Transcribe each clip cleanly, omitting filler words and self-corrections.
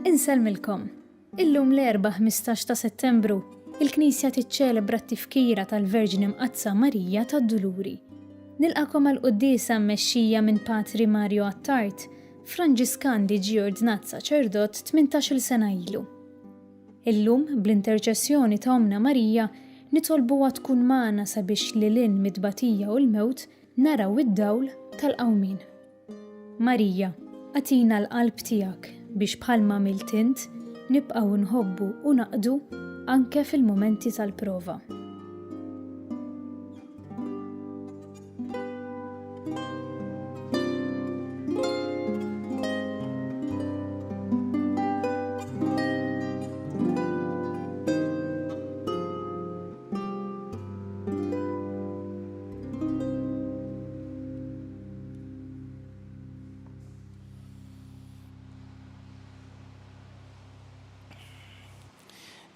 Insellmilkom. Illum l-Erbgħa 15 ta' Settembru, il-Knisja tiċċelebra t-tifkira tal-Verġni Mqaddsa Marija tad-Duluri. Nilqakom għal quddiesa mmexxija minn Patri Mario Attard, Franġiskan li ġie ordnat saċerdot 18-il sena ilu. Illum, bl-interċessjoni ta' Ommna Marija, nitolbuha tkun magħna sabiex lil hinn mit-tbatija u l-mewt naraw id-dawl tal-qawmien. Marija, agħtina l-qalb tiegħek biex bħalma għamilt int, nibqgħu nħobbu u naqdu anke fil-mumenti tal-prova.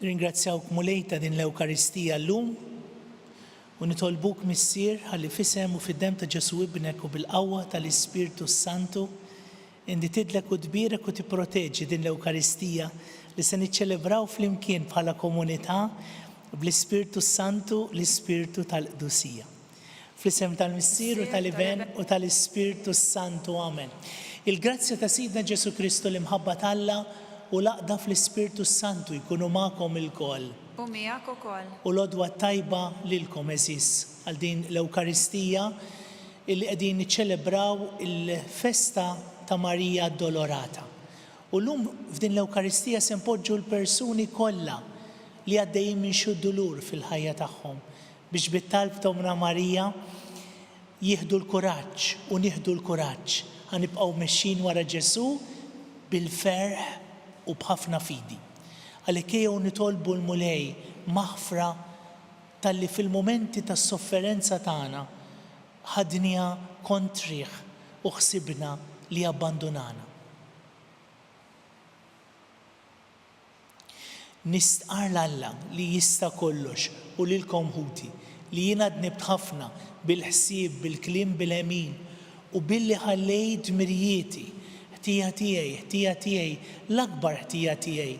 Nirringrazzjawk Mulej ta' din l-Ewkaristija llum u nitolbuk Missier ħalli f'isem u fid-demm ta' Ġesù Ibnek u bil-qawwa tal-Ispirtu s-Santu inti tidlek u tbierek u tipproteġi din l-Ewkaristija li se niċċelebraw flimkien bħala komunità bl-Ispirtu s-Santu, l-Ispirtu tal-qdusija. Fl-isem tal-Missier u tal-Iben u tal-Ispirtu s-Santu. Amen. Il-grazzja ta' Sidna Ġesù Kristu, l-imħabba t'Alla u l-għaqda fl-Ispirtu s-Santu jkunu magħkom ilkoll. U miegħek ukoll. U l-għodwa t-tajba lilkom, għeżież, għal din l-Ewkaristija illi qegħdin niċċelebraw il-festa ta' Marija Addolorata. U llum f'din l-Ewkaristija se npoġġu l-persuni kollha li għaddejjin minn xi dulur fil-ħajja tagħhom, Biex bit-talb t'Ommna Marija jieħdu l-kuraġġ u nieħdu l-kuraġġ ħa nibqgħu mexjin wara Ġesù bil-ferħ u b'ħafna fidi. Għalhekk ejjew nitolbu l-Mulej maħfra talli fil-mumenti tas-sofferenza tagħna ħadniha kontrih u ħsibna li abbandunana. Nistqarr 'l Alla li jista' kollox u lilkom ħuti, li jiena dnibt ħafna bil-ħsieb, bil-kliem, bil-għemil, u billi ħallejt dmirijieti. Ħtija tiegħi, ħtija tiegħi, l-akbar ħtija tiegħi.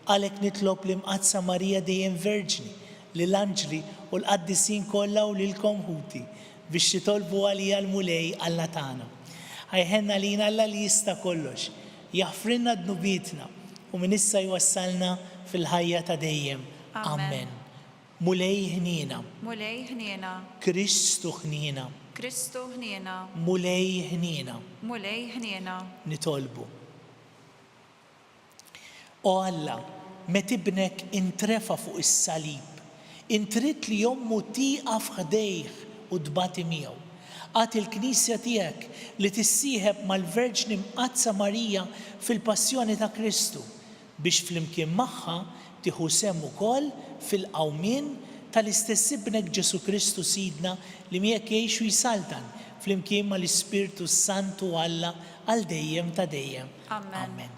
Għalhekk nitlob l-Imqaddsa Marija dejjem Verġni, lill-anġli u l-qaddisin kollha u lilkom ħuti, biex titolbu għalija l-Mulej Alla tagħna. Ħa jħenn għalina Alla li jista' kollox, Jaħfrilna dnubietna u minn issa jwassalna fil-ħajja ta' dejjem. Amen. Mulej ħniena. Mulej ħniena. Kristu ħniena. Kristu ħniena. Mulej ħniena. Mulej ħniena. Nitolbu. O Alla, met Ibnek intrefa' fuq is-salib, int ridt li ommu tieqaf ħdejh u tbati miegħu. Agħti l-Knisja tiegħek li tissieħeb mal-Verġni Mqaddsa Marija fil-Passjoni ta' Kristu, biex flimkien magħha tieħu sehem ukoll fil-qawmien tal-istess Ibnek Ġesù Kristu Sidna li miegħek jgħix u jsaltan flimkien mal-Ispirtu s-Santu Alla għal dejjem ta' dejjem. Amen.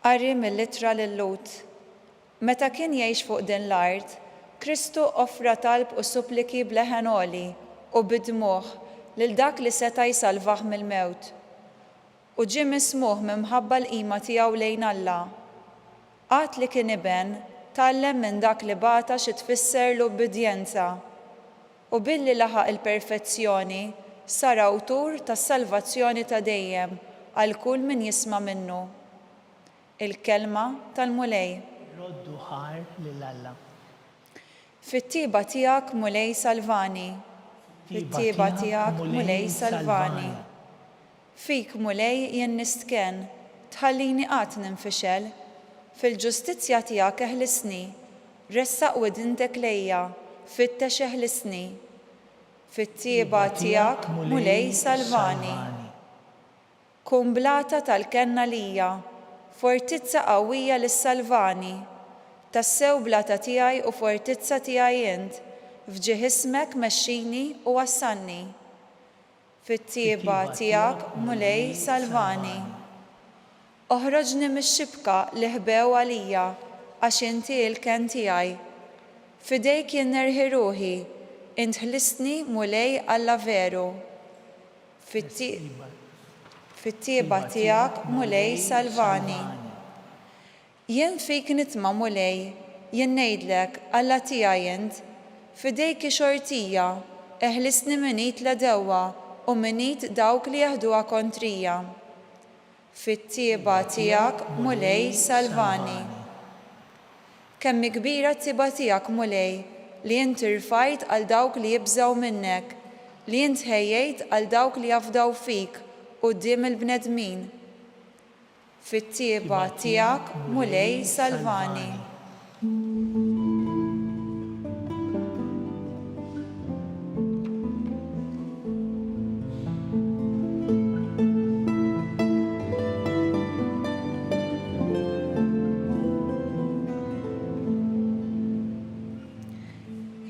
Qari mill-Ittra lil-Lhud. Meta kien jgħix fuq din l-art, Kristu offra talb u suppliki b'leħen għoli u bid-dmugħ lil dak li seta' jsalvah mill-mewt. U ġie mismugħ minħabba l-qima tiegħu lejn Alla. Għad li kien iben, tgħallem minn dak li bata xi tfisser l-ubbidjenza. U billi laħaq il-perfezzjoni, sar awtur tas-salvazzjoni ta' dejjem għal kull min jisma' minnu. Il-Kelma tal-Mulej. Roddu ħajr lil Alla. Fit-tjieba tiegħek, Mulej, salvani. Fit-tjieba tiegħek, Mulej, salvani. Fik, Mulej, jien nistkenn, tħallini qatt ninfixel. Fil-ġustizzja tiegħek eħlisni, ressaq widntek lejja, fittex eħlisni. Fit-tjieba tiegħek, Mulej, salvani. Kun blata tal-kenn għalija, fortizza qawwija li ssalvani. Tassew blata tiegħi u fortizza tiegħi int, f'ġieħ ismek mexxini u wassalni. Fit-tjieba tiegħek, Mulej, salvani. Oħroġni mix-xibka li ħbew għalija. għax inti l-kenn tiegħi. F'idejk jien nerħi ruħi, int ħlistni, Mulej Alla veru. Fit-tjieba tiegħek, Mulej, salvani. Jien fik nitma', Mulej, jien ngħidlek, Alla tiegħi int. F'idejk hi xortija, eħlisni minn id l-għedewwa u minn id dawk li jeħduha kontrija. Fit-tjieba tiegħek, Mulej, salvani. Kemm hi kbira t-tjieba tiegħek, Mulej, li int irfajt għal dawk li jibżgħu minnek, li int ħejjejt għal dawk li jafdaw fik quddiem il-bnedmin. Fit-tjieba tiegħek, Mulej, salvani.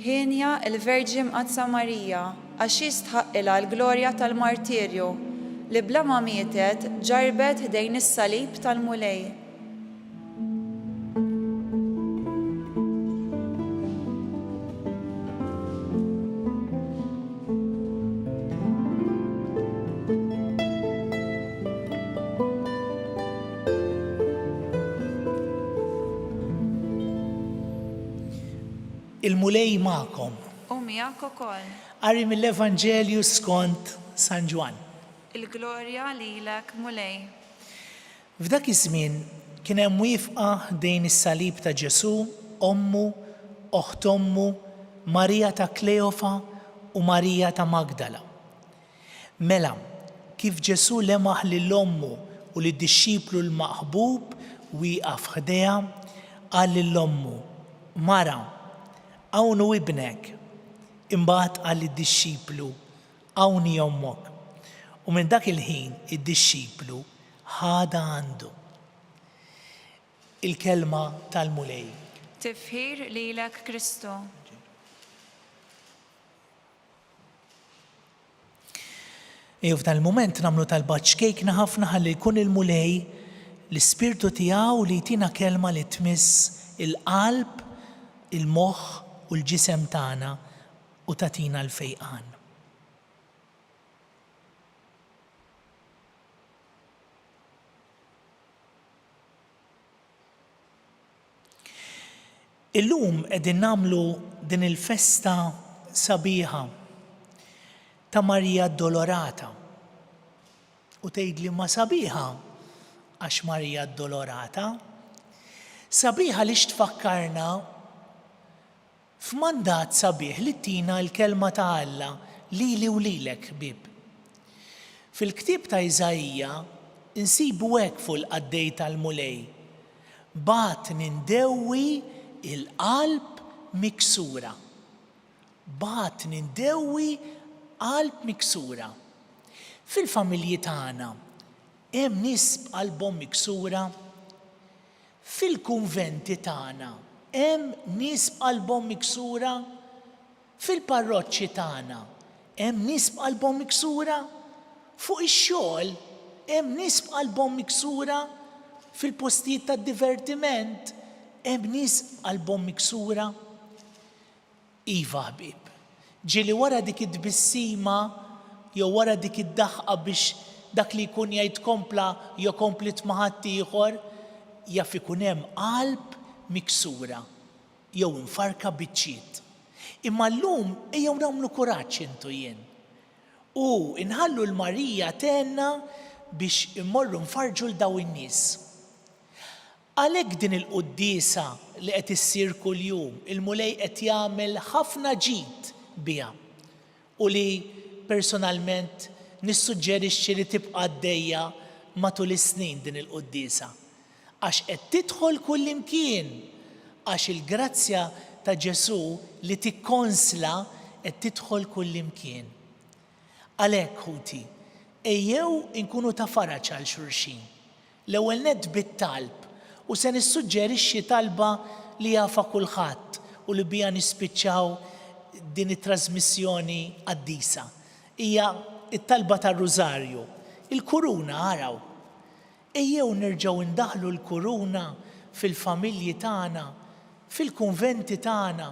Hienja l-Verġni Mqaddsa Marija, għax hi stħaqqilha l-glorja tal-martirju, li bla ma mietet ġarrbet ħdejn is-salib tal-Mulej. Il-Mulej magħkom. U miegħek ukoll. Qari mill-Evanġelju skont San Ġwann. Il-glorja lilek, Mulej. F'dak iż-żmien kien hemm wieqfa ħdejn is-salib ta' Ġesù ommu, oħt ommu, Marija ta' Kleofa u Marija ta' Magdala. Mela, kif Ġesù lemaħ lil ommu u lid-dixxiplu l-maħbub wieqaf ħdejha, qal lil ommu, Mara, hawn hu ibnek. Imbagħad qal lid-dixxiplu, Hawn hi ommok. U minn dak il-ħin id-dixxiplu ħadha għandu. Il-Kelma tal-Mulej. Tifħir lilek Kristu. Ejjew f'dan il-mument nagħmlu talba ċkejkna ħafna ħalli jkun il-Mulej, l-Ispirtu tiegħu li jtina kelma li tmiss il-qalb, il-moħħ u l-ġisem tagħna u tagħtina l-fejqan. Illum qegħdin nagħmlu din il-festa sabiħa ta' Marija Addolorata. U tgħidli ma sabiħa għax Marija Addolorata? Sabiħa għaliex tfakkarna F'mandat sabiħ li ttina l-Kelma ta' Alla lili u lilek, ħbieb. Fil-ktieb ta' Iżaija nsibu hekk fuq il-qaddej tal-Mulej, Bagħatni ndewwi l-qalb miksura. Bagħatni ndewwi qalb miksura. Fil-familji tagħna hemm nies b'qalbhom miksura? Fil-kunventi tagħna hemm nies b'qalbhom miksura? Fil-parroċċi tagħna hemm nies b'qalbhom miksura? Fuq ix-xogħol hemm nies b'qalbhom miksura? Fil-postijiet tad-divertiment hemm nies b'qalbhom miksura? Iva ħbieb. Ġieli wara dik it-tbissima jew wara dik id-daħqa biex dak li jkun jgħid kompla jew kompliet ma' ħaddieħor, jaf ikun hemm qalb miksura jew imfarrka biċċiet. Imma llum ejjew nagħmlu kuraġġ int u jien. U nħallu 'l Marija tgħinna biex immorru nfarrġu 'l dawn in-nies. Għalhekk din il-quddiesa li qed issir kuljum, il-Mulej qed jagħmel ħafna ġid biha u li personalment nissuġġerixxi li tibqa' għaddejja matul is-snin din il-quddiesa. Għax qed tidħol kullimkien, għax il-grazzja ta' Ġesù li tikkonsla qed tidħol kullimkien. Għalhekk, ħuti, ejjew inkunu ta' faraġ għal xulxin. L-ewwel nett bit-talb, u se nissuġġerixxi talba li jafha kulħadd u li biha nispiċċaw din it-trasmissjoni qaddisa. Hija t-talba tar-Rużarju. Il-kuruna, araw. Ejjew nerġgħu ndaħħlu l-kuruna. fil-familji tagħna, fil-kunventi tagħna,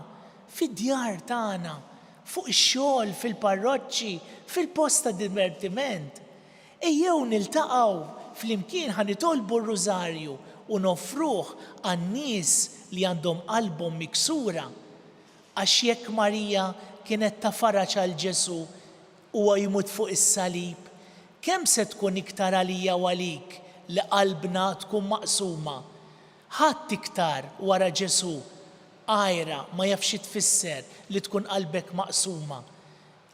fid-djar tagħna, fuq ix-xogħol, fil-parroċċi, fil-post ta' divertiment. Ejjew niltaqgħu flimkien ħa nitolbu r-Rużarju u noffruh għan-nies li għandhom qalbhom miksura. Għax jekk Marija kienet ta' faraġ għal Ġesù huwa jmut fuq is-salib, kemm se tkun iktar għalija u għalik li qalbna tkun maqsuma? Ħadd iktar wara Ġesù għajra ma jaf xi tfisser li tkun qalbek maqsuma.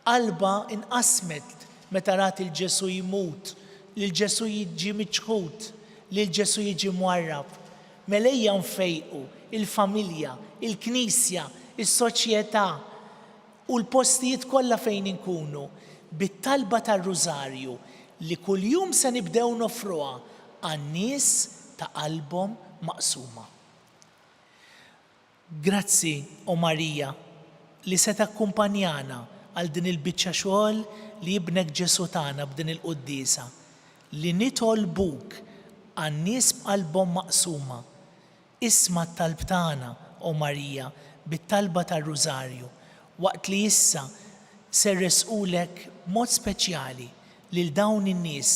Qalbha nqasmet meta rat 'il Ġesù jmut, lil Ġesù jiġi miċħud, lil Ġesù jiġi mwarrab. Mela ejja nfejqu il-familja, il-Knisja, is-soċjetà u l-postijiet kollha fejn inkunu bit-talba tar-Rużarju li kuljum se nibdew noffruha għan-nies ta' qalbhom maqsuma. Grazzi, O Marija, li se takkumpanjana għal din il-biċċa xogħol li Ibnek Ġesù tana b'din il-quddiesa, li nitolbuk għan-nies b'qalbhom maqsuma. Isma' t-talb tagħna, O Marija, bit-talba tar-Rużarju, waqt li issa se rressqulek b'mod speċjali lil dawn in-nies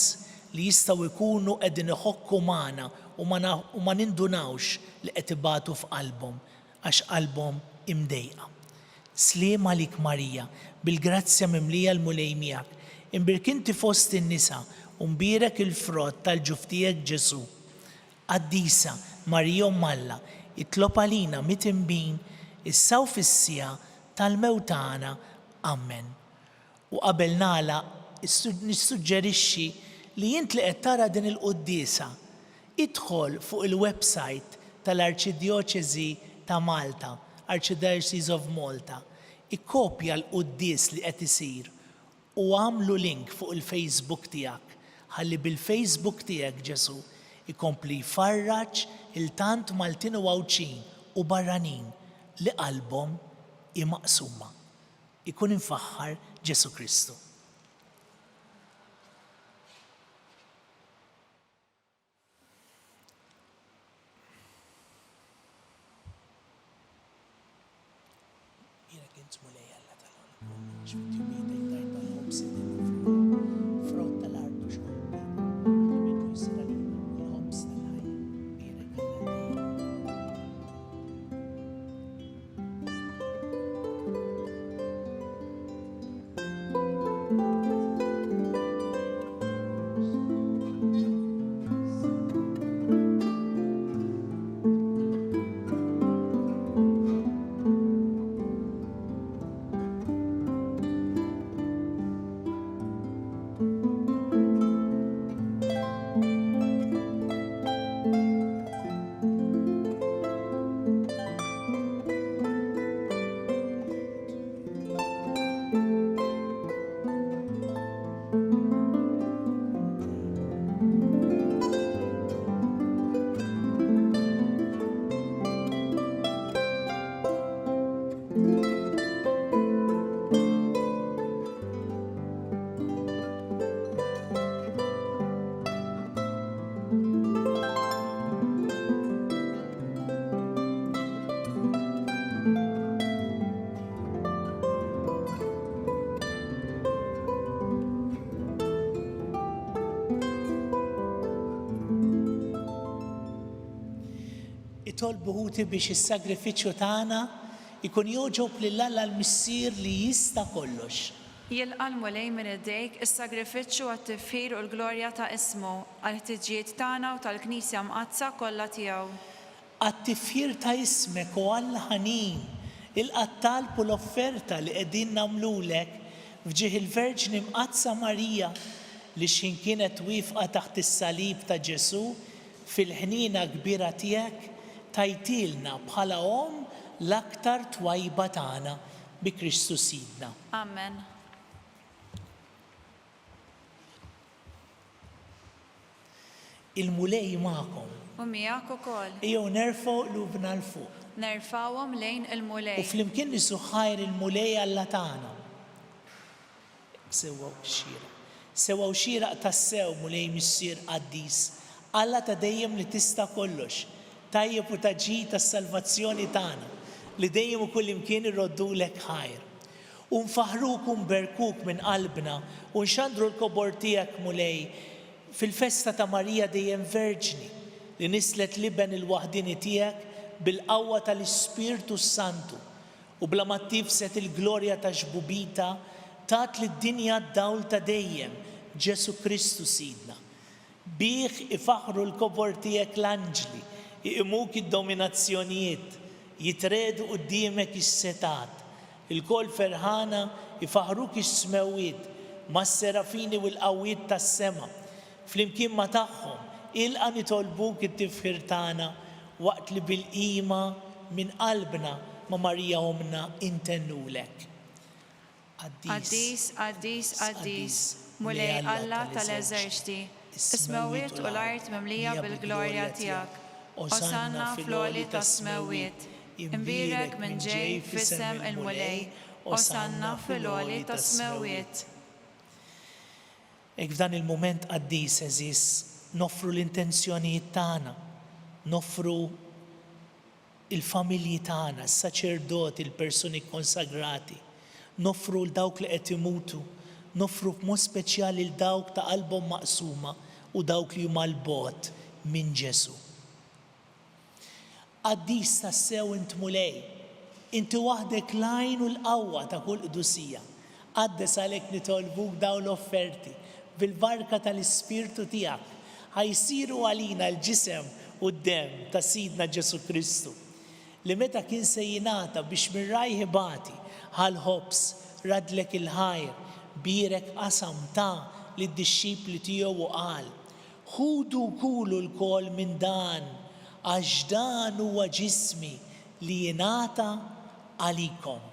li jistgħu jkunu qegħdin iħokku magħna u ma u ma nindunawx li qed ibatu f'qalbhom għax qalbhom hi mdejqa. Sliem għalik Marija, bil-grazzja mimlija l-Mulej miegħek. Imbierk inti fost in-nisa u mbierek il-frott tal-ġuf tiegħek Ġesù. Qaddisa Marija Omm Alla, itlob għalina mitinbin, issa u fis-siegħa tal-mewt tagħna. Ammen. U qabel nagħlaq, nissuġġerixxi li int li qed tara din il-quddiesa, idħol fuq il-website tal-Arċidjoċesi ta' Malta, Archdiocese of Malta, ikkopja l-quddies li qed isir u agħmlu link fuq il-Facebook tiegħek ħalli bil-Facebook tiegħek Ġesù jkompli jfarraġ 'il tant Maltin u Għawdxin u barranin li qalbhom hi maqsuma. Ikun imfaħħar Ġesù Kristu. Itolbu ħuti biex is-sagrifiċċju tagħna jkun jogħġob lil Alla l-Missier li jista' kollox. Jilqa' l-Mulej minn idejk is-sagrifiċċju għat-tifħir u l-glorja ta' ismu, għall-ħtiġijiet tagħna u tal-Knisja Mqaddsa kollha tiegħu. Għat-tifħir ta' ismek, o Alla ħanin, ilqa' t-talb u l-offerta li qegħdin nagħmlulek f'ġieħ il-Verġni Mqaddsa Marija, li xħin kienet wieqfa taħt is-salib ta' Ġesù, fil-ħniena kbira tiegħek tajtielna bħala Omm l-aktar twajba tagħna, bi Kristu Sidna. Amen. Il-Mulej magħkom. U miegħek ukoll. Ejjew nerfgħu qlubna 'l fuq. Nerfgħuhom lejn il-Mulej. U flimkien niżżu ħajr il-Mulej Alla tagħna. Sewwa u xieraq. Sewwa u xieraq tassew, Mulej Missier qaddis, Alla ta' dejjem li tista' kollox, Tajjeb u ta' ġid għas-salvazzjoni tagħna, li dejjem u kullimkien irroddulek ħajr. U nfaħħruk u nberkuk minn qalbna u nxandru l-kobor tiegħek, Mulej, fil-festa ta' Marija dejjem Verġni, li nisslet l-Iben il-waħdieni tiegħek bil-qawwa tal-Ispirtu s-Santu, u bla ma ttiefset il-glorja ta' xbubitha, tat lid-dinja d-dawl ta' dejjem, Ġesù Kristu Sidna. Bih ifaħħru l-kobor tiegħek l-anġli, iqimuk id-dominazzjonijiet, jitriegħdu quddiemek is-setgħat. Ilkoll ferħana jfaħħruk is-smewwiet, mas-serafini u l-qawwiet tas-sema. Flimkien ma' tagħhom, ilqa' nitolbuk it-tifħir tagħna, waqt li bil-qima minn qalbna ma' Marija Ommna intennulek. Qaddis, qaddis, qaddis, Mulej Alla tal-eżerċti, is-smewwiet u l-art mimlija bil-glorja tiegħek. Osanna fl-għoli tas-smewwiet. Imbierek min ġej f'isem il-Mulej, Osanna fil-għoli tas-smewwiet. Hekk f'dan il-mument qaddis, għeżież, noffru l-intenzjonijiet tagħna, noffru il-familji tagħna, is-saċerdoti, il-persuni kkonsagrati. Noffru 'l dawk li qed imutu, noffru b'mod speċjali 'l dawk ta' qalbhom maqsuma u dawk li huma 'l bogħod minn Ġesù. Qaddis tassew int Mulej, inti waħdek l-għajn u l-qawwa ta' kull qdusija. Qaddes għalhekk nitolbuk dawn l-offerti, bil-barka tal-Ispirtu tiegħek, ħa jsiru għalina l-ġisem u d-demm ta' Sidna Ġesù Kristu, li meta kien se jingħata biex minn rajh ibati, ħa l-ħobż, raddlek il-ħajr, bierek qasam ta lid-dixxipli tiegħu u qal, Ħudu u kulu lkoll minn dan, għax dan huwa ġismi li jingħata għalikom.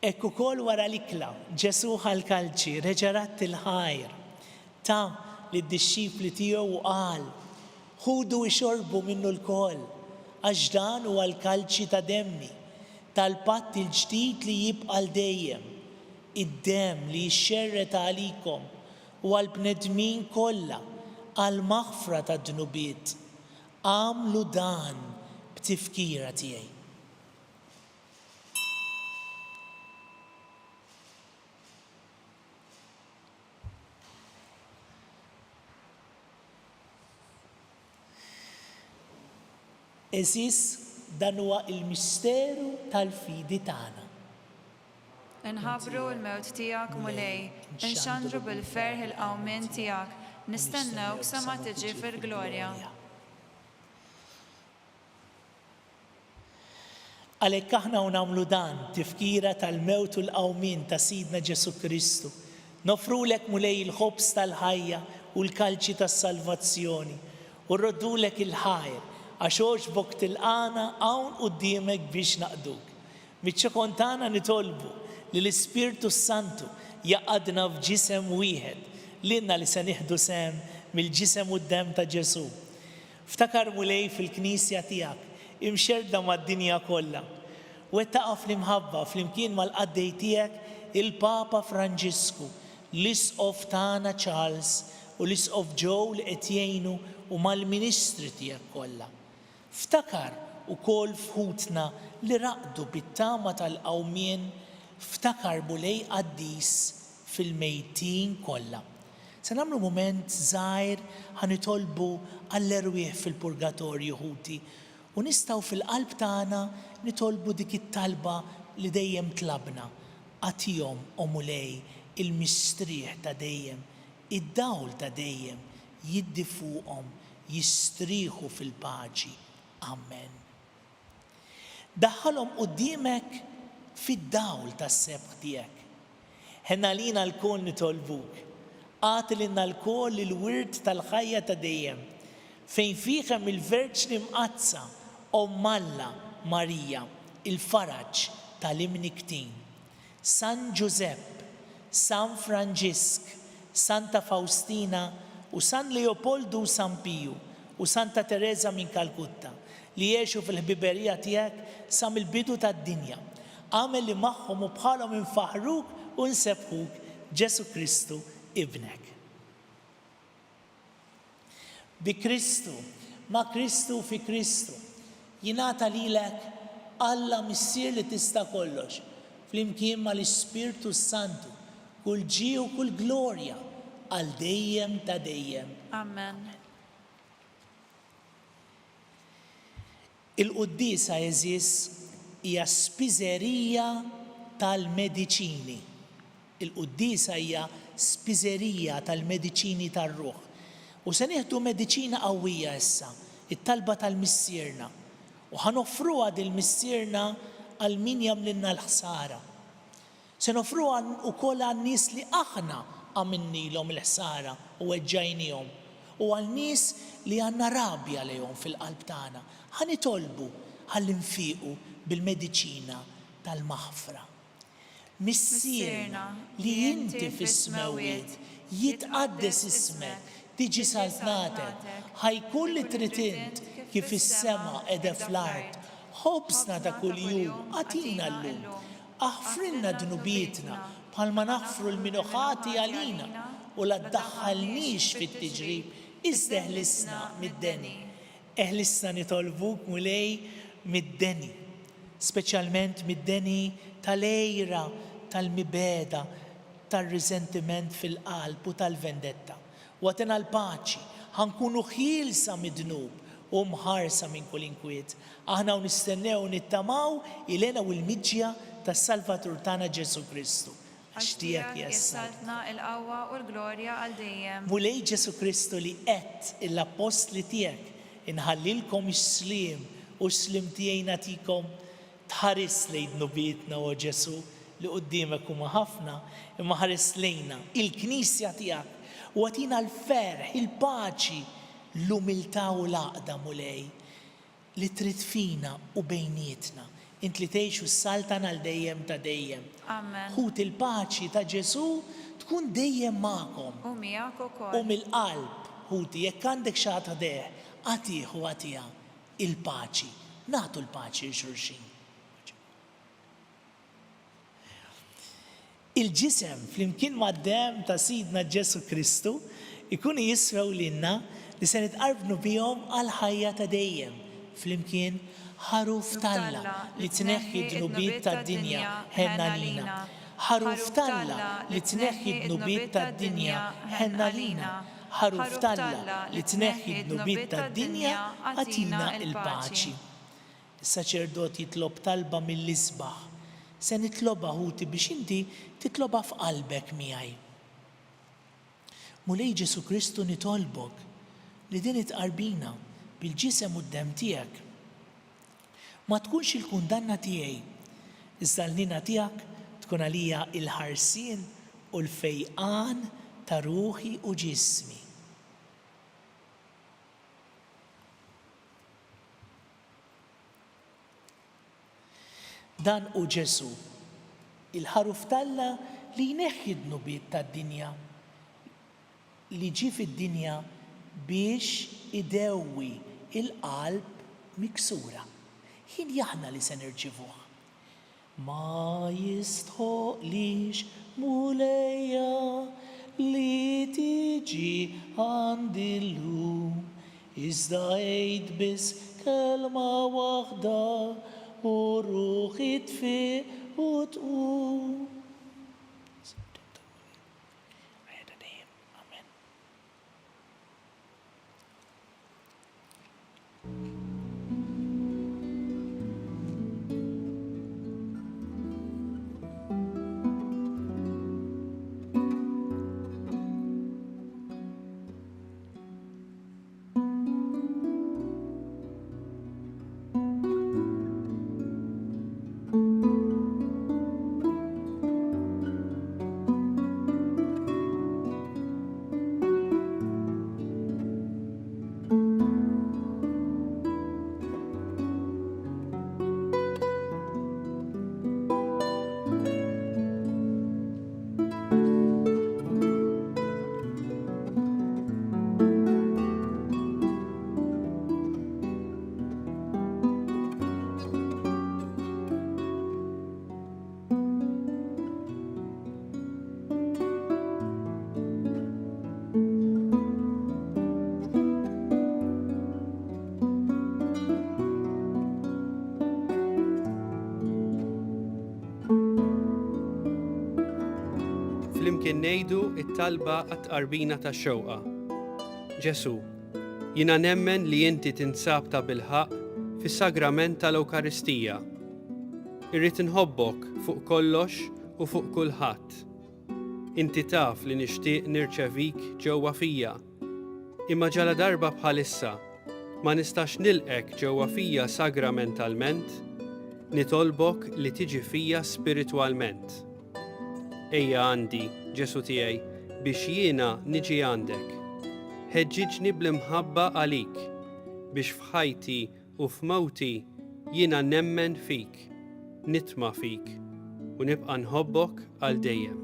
Hekk ukoll wara l-ikla, Ġesù ħa l-kalċi, reġa' radd il-ħajr, ta lid-dixxipli tiegħu u qal, Ħudu ixorbu minnu lkoll, għax dan huwa l-kalċi ta' demmi, tal-patt il-ġdid li jibqa' għal dejjem, id-demm li jixxerred għalikom u għall-bnedmin kollha għall-maħfra tad-dnubiet. Agħmlu dan b'tifkira tiegħi. Għeżież, dan huwa l-misteru tal-fidi tagħna. Inħabbru l-mewt tiegħek, Mulej, inxandru bil-ferħ il-qawmien tiegħek, nistennewk sa ma tiġi fil-glorja. Għalhekk aħna u nagħmlu dan, tifkira tal-mewt u l-qawmien ta' Sidna Ġesù Kristu, noffrulek Mulej il-ħobż tal-ħajja u l-kalċi tas-salvazzjoni, u rroddulek il-ħajr, għax għoġbok tilqagħna hawn quddiemek biex naqduk. Miċ-ċokon tagħna nitolbu li l-Ispirtu s-Santu jgħaqqadna f'ġisem wieħed, lilna li se nieħdu sehem mill-ġisem u d-demm ta' Ġesù. Ftakar Mulej fil-Knisja tiegħek, imxerrda mad-dinja kollha. Wettaqha fl-imħabba flimkien mal-qaddej tiegħek il-Papa Franġisku, l-Isqof tagħna Charles u l-Isqof Joe li qed jgħinu u mal-ministri tiegħek kollha. Ftakar ukoll f'ħutna li raqdu bit-tama tal-qawmien, ftakar Mulej qaddis fil-mejtin kollha. Se nagħmlu mument żgħir ħa nitolbu għall-erwieħ fil-purgatorju ħuti u nistgħu fil-qalb tagħna nitolbu dik it-talba li dejjem tlabna, Agħtihom, o Mulej, il-mistrieħ ta' dejjem, id-dawl ta' dejjem jiddi fuqhom, jistrieħu fil-paċi. Amen. Daħħalhom quddiemek fid-dawl tas-sebħ tiegħek. Ħenn għalina lkoll nitolbuk. Agħti lilna lkoll il-wirt tal-ħajja ta' dejjem, fejn fih hemm il-Verġni Mqaddsa, Omm Alla, Marija, il-faraġ tal-imnikktin. San Ġużepp, San Franġisk, Santa Fawstina u San Leopoldu u San Piju u Santa Tereża minn Kalkutta, li għexu fil-ħbiberija tiegħek sa mill-bidu tad-dinja. Agħmel li magħhom u bħalhom infaħħruk u nsebbħuk, Ġesù Kristu, Ibnek. Bi Kristu, ma' Kristu u fi Kristu, jingħata lilek Alla Missier li tista' kollox, flimkien mal-Ispirtu s-Santu, kull ġieħ u kull glorja, għal dejjem ta' dejjem. Amen. Il-quddiesa għeżież hija spiżerija tal-mediċini. Il-quddiesa hija spiżerija tal-mediċini tar-ruħ. U se nieħdu mediċina qawwija issa, it-talba tal-Missierna. U ħa noffruha dil-Missierna għal min jagħmlilna l-ħsara. Se noffruha wkoll għan-nies li aħna għamilnilhom il-ħsara u weġġajniehom, u għal nies li għandna rabja lejhom fil-qalb tagħna. Ħa nitolbu ħalli nfiqu bil-mediċina tal-maħfra. Missierna li inti fis-smewwiet, jitqaddes ismek, tiġi saltnatek, ħa jkun li trid int kif fis-sema qiegħda fl-art. Ħobżna ta' kuljum agħtina llum. Aħfrilna dnubietna, bħalma naħfru 'l min hu ħati għalina, u la ddaħħalniex fit-tiġrib, iżda eħlisna mid-deni. Eħlisna nitolbuk, Mulej, mid-deni, speċjalment mid-deni tal-għira, tal-mibegħda, tar-riżentiment fil-qalb u tal-vendetta. U agħtina l-paċi, ħa nkunu ħielsa mid-dnub u mħarsa minn kull inkwiet, aħna u nistennew u nittamaw il-hena u l-miġja tas-Salvatur tagħna Ġesù Kristu. Għax tiegħek hi s-saltna, il-qawwa u l-glorja għal dejjem. Mulej Ġesù Kristu li għedt lill-appostli tiegħek, Inħallilkom is-sliem u s-sliem tiegħi nagħtikom, Tħares lejn dnubietna, o Ġesù, li quddiemek huma ħafna, imma ħares lejna, il-Knisja tiegħek, u agħtina l-ferħ, il-paċi, l-umiltà u l-għaqda, Mulej, li trid fina u bejnietna, int li tgħix u ssaltan għal dejjem ta' dejjem. Amen. Ħuti l-paċi ta' Ġesù tkun dejjem magħkom. U miegħek ukoll. U mill-qalb, ħuti, jekk għandek xi ħadd ħdejh, agħtih u agħtiha Il-paċi. Nagħtu l-paċi 'l xulxin. Il-ġisem flimkien mad-demm ta' Sidna Ġesù Kristu jkunu jiswew lilna li se nitqarbnu bihom għall-ħajja ta' dejjem flimkien Ħaruf t'Alla li tneħħi d-dnubiet tad-dinja, ħenn għalina. Ħaruf t'Alla li tneħħi d-dnubiet tad-dinja, ħenn għalina. Ħaruf t'Alla li tneħħi d-dnubiet tad-dinja, agħtina l-paċi. Is-saċerdot jitlob talba mill-isbaħ. Se nitlobha, ħuti, biex inti titlobha f'qalbek miegħi. Mulej Ġesù Kristu nitolbok li din it-tqarbina bil-ġisem u d-demm tiegħek ma tkunx il-kundanna tiegħi, iżda l-ħniena tiegħek tkun għalija l-ħarsien u l-fejqan ta' ruħi u ġismi. Dan hu Ġesù, il-Ħaruf t'Alla li jneħħi d-dnubiet tad-dinja, li ġie fid-dinja biex idewwi l-qalb miksura. Hieni aħna li se nirċivuh. Ma jistħoqqlix, Mulejja, li tiġi għandi llum, iżda għid biss kelma waħda u ruħi tfiq u tqum. Ħajja ta' dejjem. Amen. Flimkien ngħidu t-talba għat-tqarbina tax-xewqa. Ġesù, jiena nemmen li inti tinsab tabilħaqq fis-sagrament tal-Ewkaristija. Irrid inħobbok fuq kollox u fuq kulħadd. Inti taf li nixtieq nirċevik ġewwa fija. Imma ġaladarba bħalissa ma nistax nilqgħek ġewwa fija sagramentalment, nitolbok li tiġi fija spiritwalment. Ejja għandi, Ġesù tiegħi, biex jiena niġi għandek. Ħeġġiġni bl-imħabba għalik, biex f'ħajti u f'mewti jiena nemmen fik, nitma' fik, u nibqa' nħobbok għal dejjem.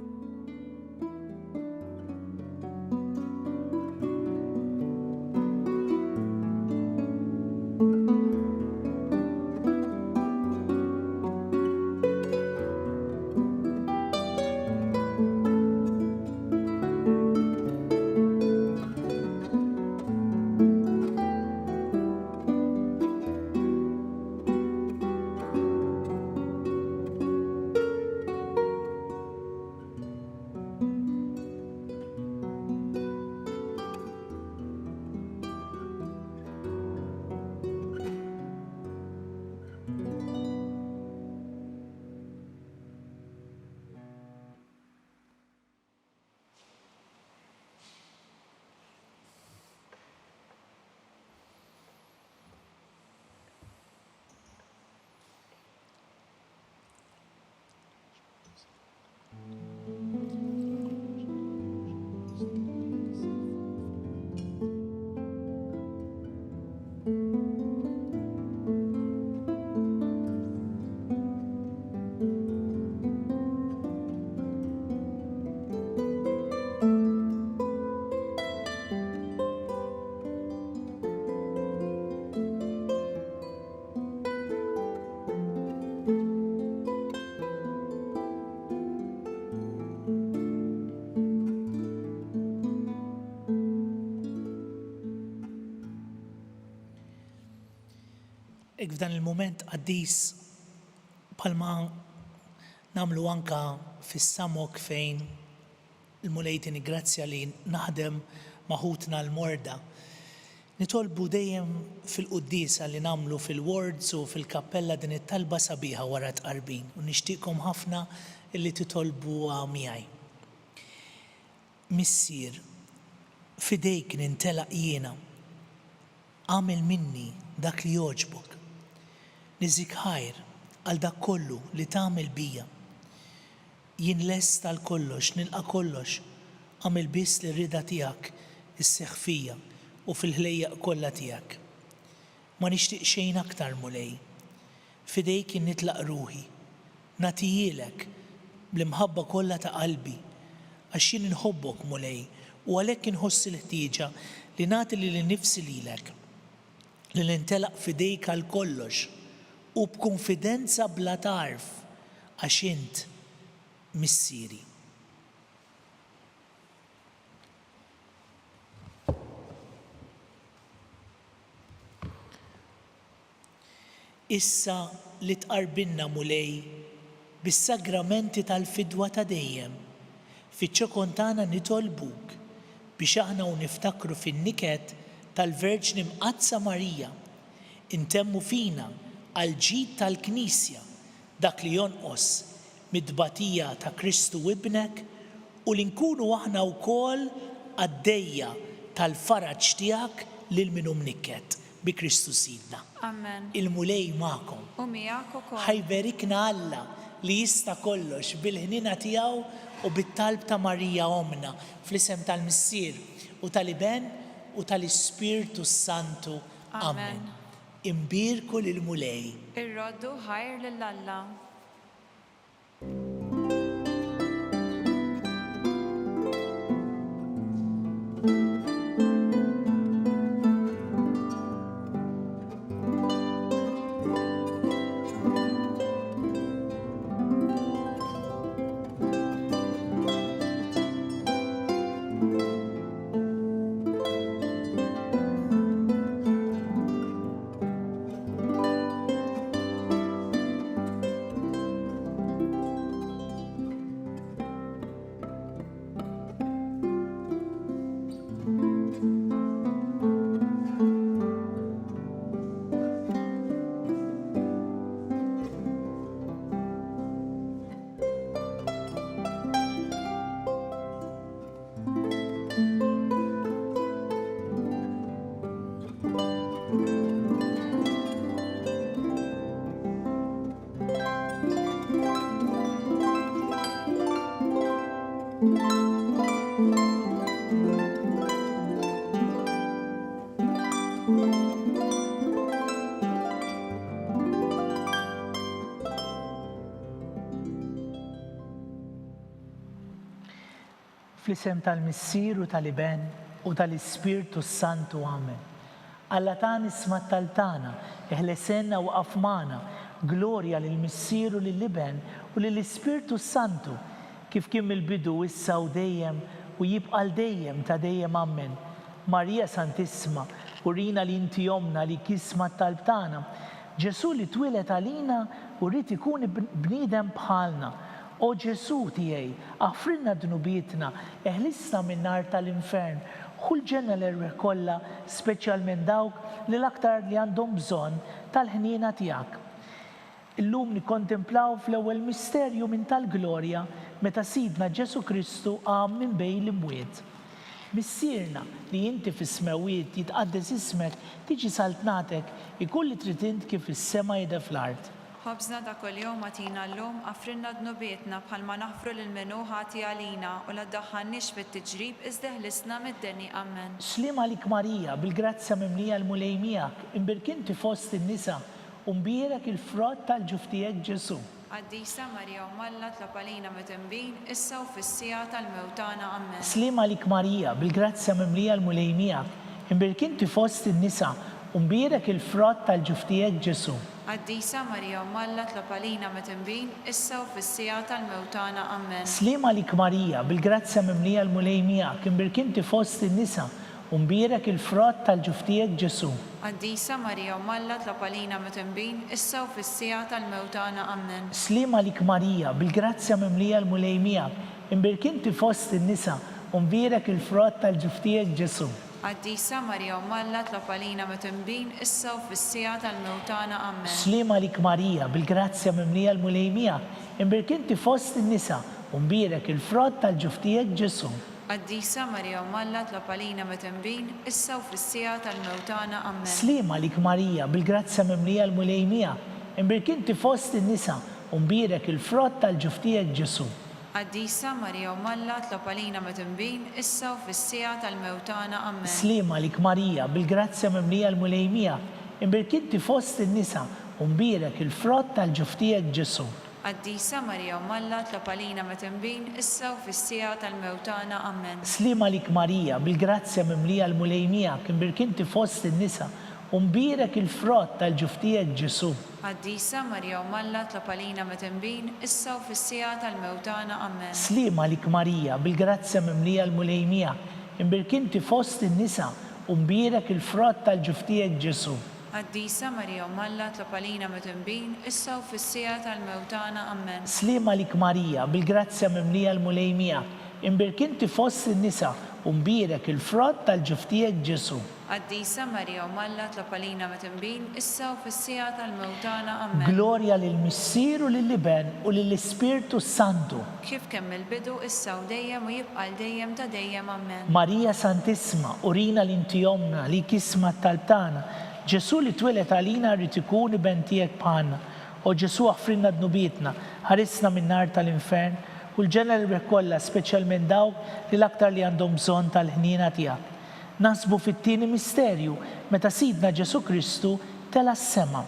Hekk f'dan il-mument qaddis bħalma nagħmlu anke fis-Samok fejn Il-Mulej jtini grazzja li naħdem ma' ħutna l-morda. Nitolbu dejjem fil-quddiesa li nagħmlu fil-wards u fil-kappella din it-talba sabiħa wara t-tqarbin u nixtieqkom ħafna li titolbuha miegħi. Missier, f'idejk nintelaq jiena. Agħmel minni dak li jogħġbok. Niżżik ħajr għal dak kollu li tagħmel bija. Jien lest għal kollox, nilqa' kollox, agħmel biss li r-rieda tiegħek isseħħ fija u fil-ħlejjaq kollha tiegħek. Ma nixtieq xejn aktar, Mulej. F'idejk jien nitlaq ruħi. Nagħtihielek bl-imħabba kollha ta' qalbi, għax jien inħobbok, Mulej, u għalhekk inħoss il-ħtieġa li nagħti lili nnifsi lilek, li nintelaq f'idejk għal kollox u b'kunfidenza bla tarf għax int Missieri. Issa li tqarbinna, Mulej, bis-sagramenti tal-fidwa ta' dejjem, fiċ-ċokon tagħna nitolbuk biex aħna u niftakru fin-niket tal-Verġni Mqaddsa Marija, intemmu fina għall-ġid tal-Knisja dak li jonqos mit-tbatija ta' Kristu Ibnek u li nkunu aħna wkoll qaddejja tal-faraġ tiegħek lil min hu mnikket, bi Kristu Sidna. Amen. Il-Mulej magħkom. U miegħek ukoll. Ħa jberikna Alla li jista' kollox bil-ħniena tiegħu u bit-talb ta' Marija Ommna, fl-isem tal-Missier, u tal-Iben, u tal-Ispirtu s-Santu. Amen. Imbierku lill-Mulej. Irroddu ħajr lil Alla. Fl-isem tal-Missier u tal-Iben u tal-Ispirtu s-Santu. Amen. Alla tagħna isma' t-talb tagħna, eħlesenna u waqaf magħna. Glorja lill-Missier u lill-Iben u lill-Ispirtu s-Santu, kif kien mill-bidu, issa u dejjem, u jibqa' għal dejjem ta' dejjem. Amen. Marija Santissima, urina li inti Ommna li isma' t-talb tagħna. Ġesù li twieled għalina u ried ikun bniedem bħalna. O Ġesù tiegħi, aħfrilna dnubietna, eħlisna min-nar tal-infern, ħu l-ġenna l-erwieħ kollha, speċjalment dawk li l-aktar li għandhom bżonn tal-ħniena tiegħek. Illum nikkontemplaw fl-ewwel misterju minn tal-glorja meta Sidna Ġesù Kristu qam minn bejn l-imwiet. Missierna, li inti fis-smewwiet, jitqaddes ismek, tiġi saltnatek, ikun li trid int kif fis-sema jidher fl-art. Ħobżna ta' kuljum agħtina llum, aghfrilna dnubietna bħalma naħfru lil min hu ħati għalina, u la ddaħħalniex fit-tiġrib, iżda eħlisna mid-deni. Ammen. Sliem għalik Marija, bil-grazzja mimlija l-Mulej miegħek, imbierk inti fost in-nisa, u mbierek il-frott tal-ġuf tiegħek Ġesù. Qaddisa Marija Omm Alla tlob għalina midinbin, issa u fis-siegħa tal-mewt tagħna. Ammen. Sliem għalik Marija, bil-grazzja mimlija l-Mulej miegħek, imbierk inti fost in-nisa, u mbierek il-frott tal-ġuf tiegħek Ġesù. Qaddisa Marija Omm Alla tlob għalina midinbin, issa u fis-siegħa tal-mewt tagħna. Ammen. Sliem għalik Marija, bil-grazzja mimlija l-Mulej miegħek, imbierk inti fost in-nisa, u mbierek il-frott tal-ġuf tiegħek Ġesù. Qaddisa Marija Omm Alla tlob għalina midinbin, issa u fis-siegħa tal-mewt tagħna. Ammen. Sliem għalik Marija, bil-grazzja mimlija l-Mulej miegħek, imbierk inti fost in-nisa, u mbierek il-frott tal-ġuf tiegħek Ġesù. Qaddisa Marija Omm Alla tlob għalina midinbin, issa u fis-siegħa tal-mewt tagħna. Ammen. Sliem għalik Marija, bil-grazzja mimlija l-Mulej miegħek, imbierk inti fost in-nisa, u mbierek il-frott tal-ġuf tiegħek Ġesù. Qaddisa Marija Omm Alla tlob għalina midinbin, issa u fis-siegħa tal-mewt tagħna. Ammen. Sliem għalik Marija, bil-grazzja mimlija l-Mulej miegħek, imbierk inti fost in-nisa, u mbierek il-frott tal-ġuf tiegħek Ġesù. Qaddisa Marija Omm Alla tlob għalina midinbin, issa u fis-siegħa tal-mewt tagħna. Ammen. Sliem għalik Marija, bil-grazzja mimlija l-Mulej miegħek, imbierk inti fost in-nisa, u mbierek il-frott tal-ġuf tiegħek Ġesù. Qaddisa Marija Omm Alla tlob għalina midinbin, issa u fis-siegħa tal-mewt tagħna. Ammen. Sliem għalik Marija, bil-grazzja mimlija l-Mulej miegħek, imbierk inti fost in-nisa, u mbierek il-frott tal-ġuf tiegħek Ġesù. Qaddisa Marija Omm Alla tlob għalina midinbin, issa u fis-siegħa tal-mewt tagħna. Ammen. Sliem għalik Marija, bil-grazzja mimlija l-Mulej miegħek, imbierk inti fost in-nisa, u mbierek il-frott tal-ġuf tiegħek Ġesù. Qaddisa Marija Omm Alla tlob għalina midinbin, issa u fis-siegħa tal-mewt tagħna. Ammen. Sliem għalik Marija, bil-grazzja mimlija l-Mulej miegħek, imbierk inti fost in-nisa, u mbierek il-frott tal-ġuf tiegħek Ġesù. Qaddisa Marija Omm Alla tlob għalina midinbin, issa u fis-siegħa tal-mewt tagħna. Ammen. Glorja lill-Missier u lill-Iben u lill-Ispirtu s-Santu. Kif kien mill-bidu, issa u dejjem u jibqa' għal dejjem ta' dejjem. Ammen. Marija Santissima, urina li inti Ommna, għalik isma' t-talb tagħna. Ġesù li twieled għalina rrid ikun Iben tiegħek bħalna. O Ġesù aħfrilna dnubietna, ħarisna min-nar tal-infern, u l-ġenna l-erwieħ kollha, speċjalment dawk li l-aktar li għandhom bżonn tal-ħniena tiegħek. Naħsbu fit-tieni misterju, meta Sidna Ġesù Kristu tela' s-sema.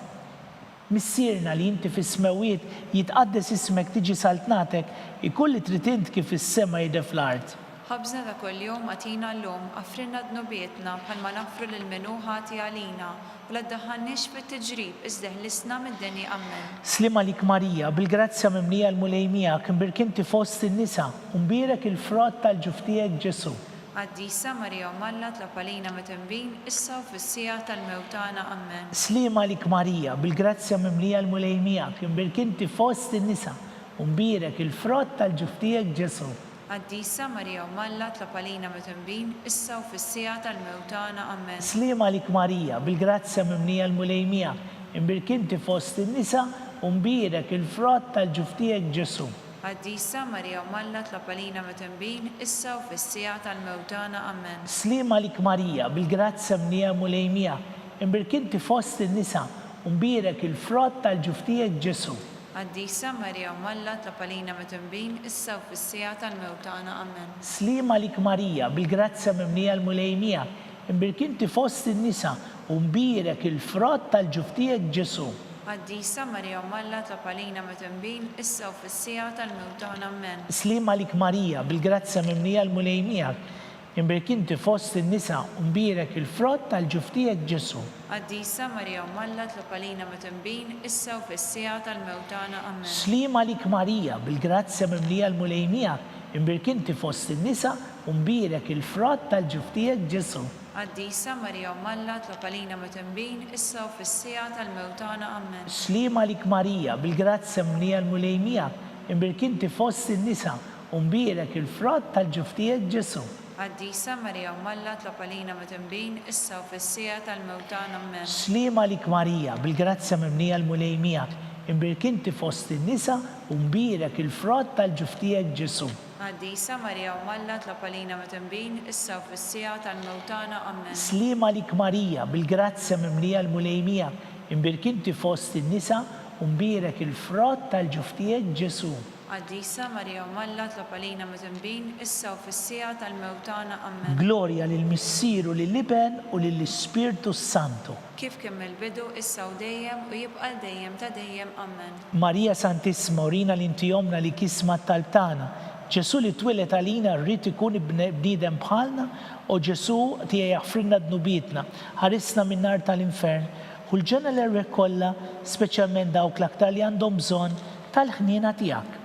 Missierna li inti fis-smewwiet, jitqaddes ismek, tiġi saltnatek, ikun li trid int kif fis-sema jidher fl-art. Ħobżna ta' kuljum agħtina llum, aghfrilna dnubietna bħalma naghfru lil min hu ħati għalina, u la ddaħħalniex fit-tiġrib, iżda eħlisna mid-deni. Ammen. Sliem għalik Marija, bil-grazzja mimlija l-Mulej miegħek, imbierk inti fost in-nisa, u mbierek il-frott tal-ġuf tiegħek Ġesù. Qaddisa Marija Omm Alla tlob għalina midinbin, issa u fis-siegħa tal-mewt tagħna. Ammen. Sliem għalik Marija, bil-grazzja mimlija l-Mulej miegħek, imbierk inti fost in-nisa, u mbierek il-frott tal-ġuf tiegħek Ġesù. Qaddisa Marija Omm Alla tlob għalina midinbin, issa u fis-siegħa tal-mewt tagħna. Ammen. Sliem għalik Marija, bil-grazzja mimlija l-Mulej miegħek, imbierk inti fost in-nisa, u mbierek il-frott tal-ġuf tiegħek Ġesù. Qaddisa Marija Omm Alla tlob għalina midinbin, issa u fis-siegħa tal-mewt tagħna. Ammen. Sliem għalik Marija, bil-grazzja mlija Mulej miegħek, imbierk inti fost in-nisa, u mbierek il-frott tal-ġuf tiegħek Ġesù. Qaddisa Marija Omm Alla tlob għalina midinbin, issa u fis-siegħa tal-mewt tagħna. Ammen. Sliem għalik Marija, bil-grazzja mimlija l-Mulej miegħek, imbierk inti fost in-nisa, u mbierek il-frott tal-ġuf tiegħek Ġesù. Qaddisa Marija Omm Alla tlob għalina midinbin, issa u fis-siegħa tal-mewt tagħna. Ammen. Sliem għalik Marija, bil-grazzja mimlija l-Mulej miegħek, imbierk inti fost in-nisa u mbierek il-frott tal-ġuf tiegħek Ġesù. Qaddisa Marija Omm Alla tlob għalina midinbin, issa u fis-siegħa tal-mewt tagħna. Ammen. Sliem għalik Marija, bil-grazzja mimlija l-Mulej miegħek, imbierk inti fost in-nisa u mbierek il-frott tal-ġuf tiegħek Ġesù. Qaddisa Marija Omm Alla tlob għalina midinbin, issa u fis-siegħa tal-mewt tagħna. Ammen. Sliem għalik Marija, bil-grazzja mimlija l-Mulej miegħek, imbierk inti fost in-nisa, u mbierek il-frott tal-ġuf tiegħek Ġesù. Qaddisa Marija Omm Alla tlob għalina midinbin, issa u fis-siegħa tal-mewt tagħna. Ammen. Sliem għalik Marija, bil-grazzja mimlija l-Mulej miegħek, imbierk inti fost in-nisa, u mbierek il-frott tal-ġuf tiegħek Ġesù. Qaddisa Marija Omm Alla tlob għalina midinbin, issa u fis-siegħa tal-mewt tagħna. Ammen. Sliem għalik Marija, bil-grazzja mimlija l-Mulej miegħek, imbierk inti fost in-nisa u mbierek il-frott tal-ġuf tiegħek Ġesù. Qaddisa Marija Omm Alla tlob għalina midinbin, issa u fis-siegħa tal-mewt tagħna. Ammen. Glorja lill-Missier u lill-Iben u lill-Ispirtu s-Santu. Kif kien mill-bidu, issa u dejjem, u jibqa' għal dejjem ta' dejjem. Ammen. Marija Santissima urina li inti Ommna li kisma t-talb tagħna. Ġesù li twieled għalina ried ikun bniedem bħalna, o Ġesù tiegħi aħfrilna dnubietna, ħarisna min-nar tal-infern, ħu l-ġenna l-erwieħ kollha, speċjalment dawk l-aktar li għandhom bżonn tal-ħniena tiegħek.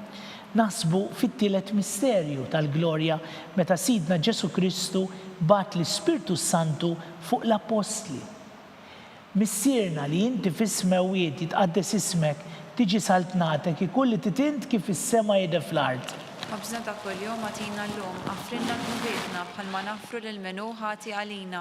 Naħsbu fit-tielet misterju tal-glorja meta Sidna Ġesù Kristu bagħat l-Ispirtu s-Santu fuq l-Appostli. Missierna li inti fis-smewwiet jitqaddes ismek, tiġi saltnatek, ikun li trid int kif fis-sema jidher fl-art. Ħobżna ta' kuljum agħtina llum, aħfrilna dnubietna bħalma naħfru lil min hu ħati għalina,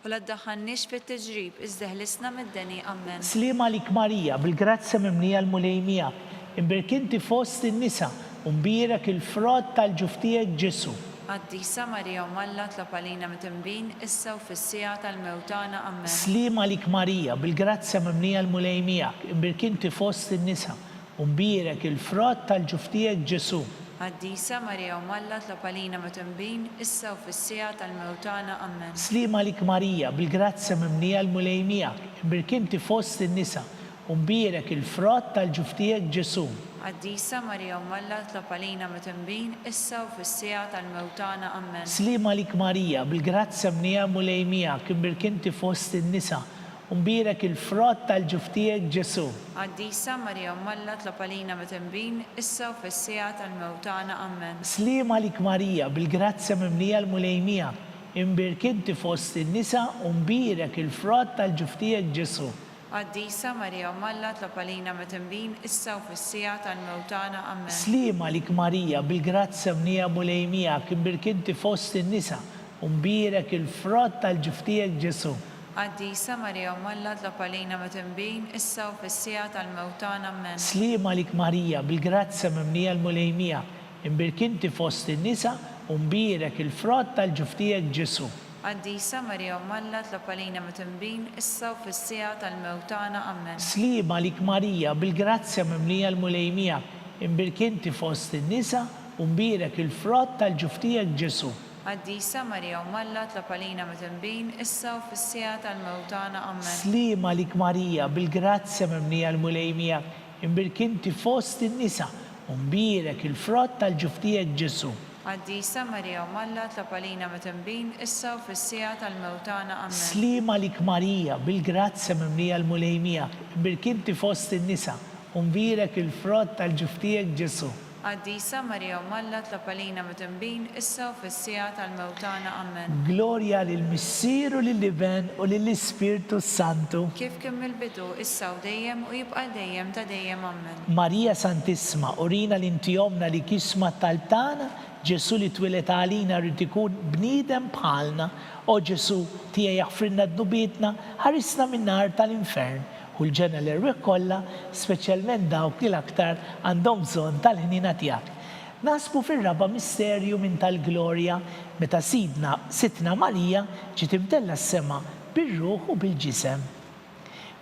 u la ddaħħalniex fit-tiġrib, iżda eħlisna mid-deni. Ammen. Sliem għalik Marija, bil-grazzja mimlija l-Mulej miegħek, imbierk inti fost in-nisa, u mbierek il-frott tal-ġuf tiegħek Ġesù. Qaddisa Marija Omm Alla tlob għalina midinbin, issa u fis-siegħa tal-mewt tagħna. Ammen. Sliem għalik Marija, bil-grazzja mimlija l-Mulej miegħek, imbierk inti fost in-nisa, u mbierek il-frott tal-ġuf tiegħek Ġesù. Qaddisa Marija Omm Alla tlob għalina midinbin, issa u fis-siegħa tal-mewt tagħna. Ammen. Sliem għalik Marija, bil-grazzja mimlija l-Mulej miegħek, imbierk inti fost in-nisa, U mbierek il-frott tal-ġuf tiegħek Ġesù. Qaddisa Marija Omm Alla tlob għalina midinbin, issa u fis-siegħa tal-mewt tagħna. Ammen. Sliem għalik Marija, bil-grazzja mnija Mulej miegħek, imbierk inti fost in-nisa, u mbierek il-frott tal-ġuf tiegħek Ġesù. Qaddisa Marija Omm Alla tlob għalina midinbin, issa u fis-siegħa tal-mewt tagħna. Ammen. Sliem għalik Marija, bil-grazzja mimlija l-Mulej miegħek, imbierk inti fost in-nisa, u mbierek il-frott tal-ġuf tiegħek Ġesù. Qaddisa Marija Omm Alla tlob għalina midinbin issa u fis-siegħa tal-mewt tagħna. Ammen. Sliem għalik Marija, bil-grazzja mnija Mulej miegħek, imbierk inti fost in-nisa, u mbierek il-frott tal-ġuf tiegħek Ġesù. Qaddisa Marija Omm Alla tlob għalina midinbin issa u fis-siegħa tal-mewt tagħna. Ammen. Sliem għalik Marija, bil-grazzja mimlija l-Mulej miegħek, imbierk inti fost in-nisa, u mbierek il-frott tal-ġuf tiegħek Ġesù. Qaddisa Marija Omm Alla tlob għalina midinbin, issa u fis-siegħa tal-mewt tagħna. Ammen. Sliem għalik Marija, bil-grazzja mimlija l-Mulej miegħek, imbierk inti fost in-nisa, u mbierek il-frott tal-ġuf tiegħek Ġesù. Qaddisa Marija Omm Alla tlob għalina midinbin, issa u fis-siegħa tal-mewt tagħna. Ammen. Sliem għalik Marija, bil-grazzja mimlija l-Mulej miegħek, Imbierk inti fost in-nisa, u mbierek il-frott tal-ġuf tiegħek Ġesù. Qaddisa Marija Omm Alla tlob għalina midinbin, issa u fis-siegħa tal-mewt tagħna. Ammen. Sliem għalik Marija, bil-grazzja mimlija l-Mulej miegħek, imbierk inti fost in-nisa, u mbierek il-frott tal-ġuf tiegħek Ġesù. Qaddisa Marija Omm Alla tlob għalina midinbin, issa u fis-siegħa tal-mewt tagħna. Ammen. Glorja lill-Missier u lill-Iben u lill-Ispirtu s-Santu. Kif kien mill-bidu, issa u dejjem, u jibqa' għal dejjem ta' dejjem. Ammen. Marija Santissma, urina li inti Ommna li kisma t-talb tagħna, Ġesù li twieled għalina ried ikun bniedem bħalna. O Ġesù, tiegħi aħfrilna dnubietna, ħarisna min-nar tal-infern. Ħu l-ġenna l-erwieħ kollha, speċjalment dawk li l-aktar għandhom bżonn tal-ħniena tiegħek. Naħsbu fir-raba' misterju minn tal-glorja, meta Sidna, Sidtna Marija, ġiet imtellgħa s-sema bir-ruħ u bil-ġisem.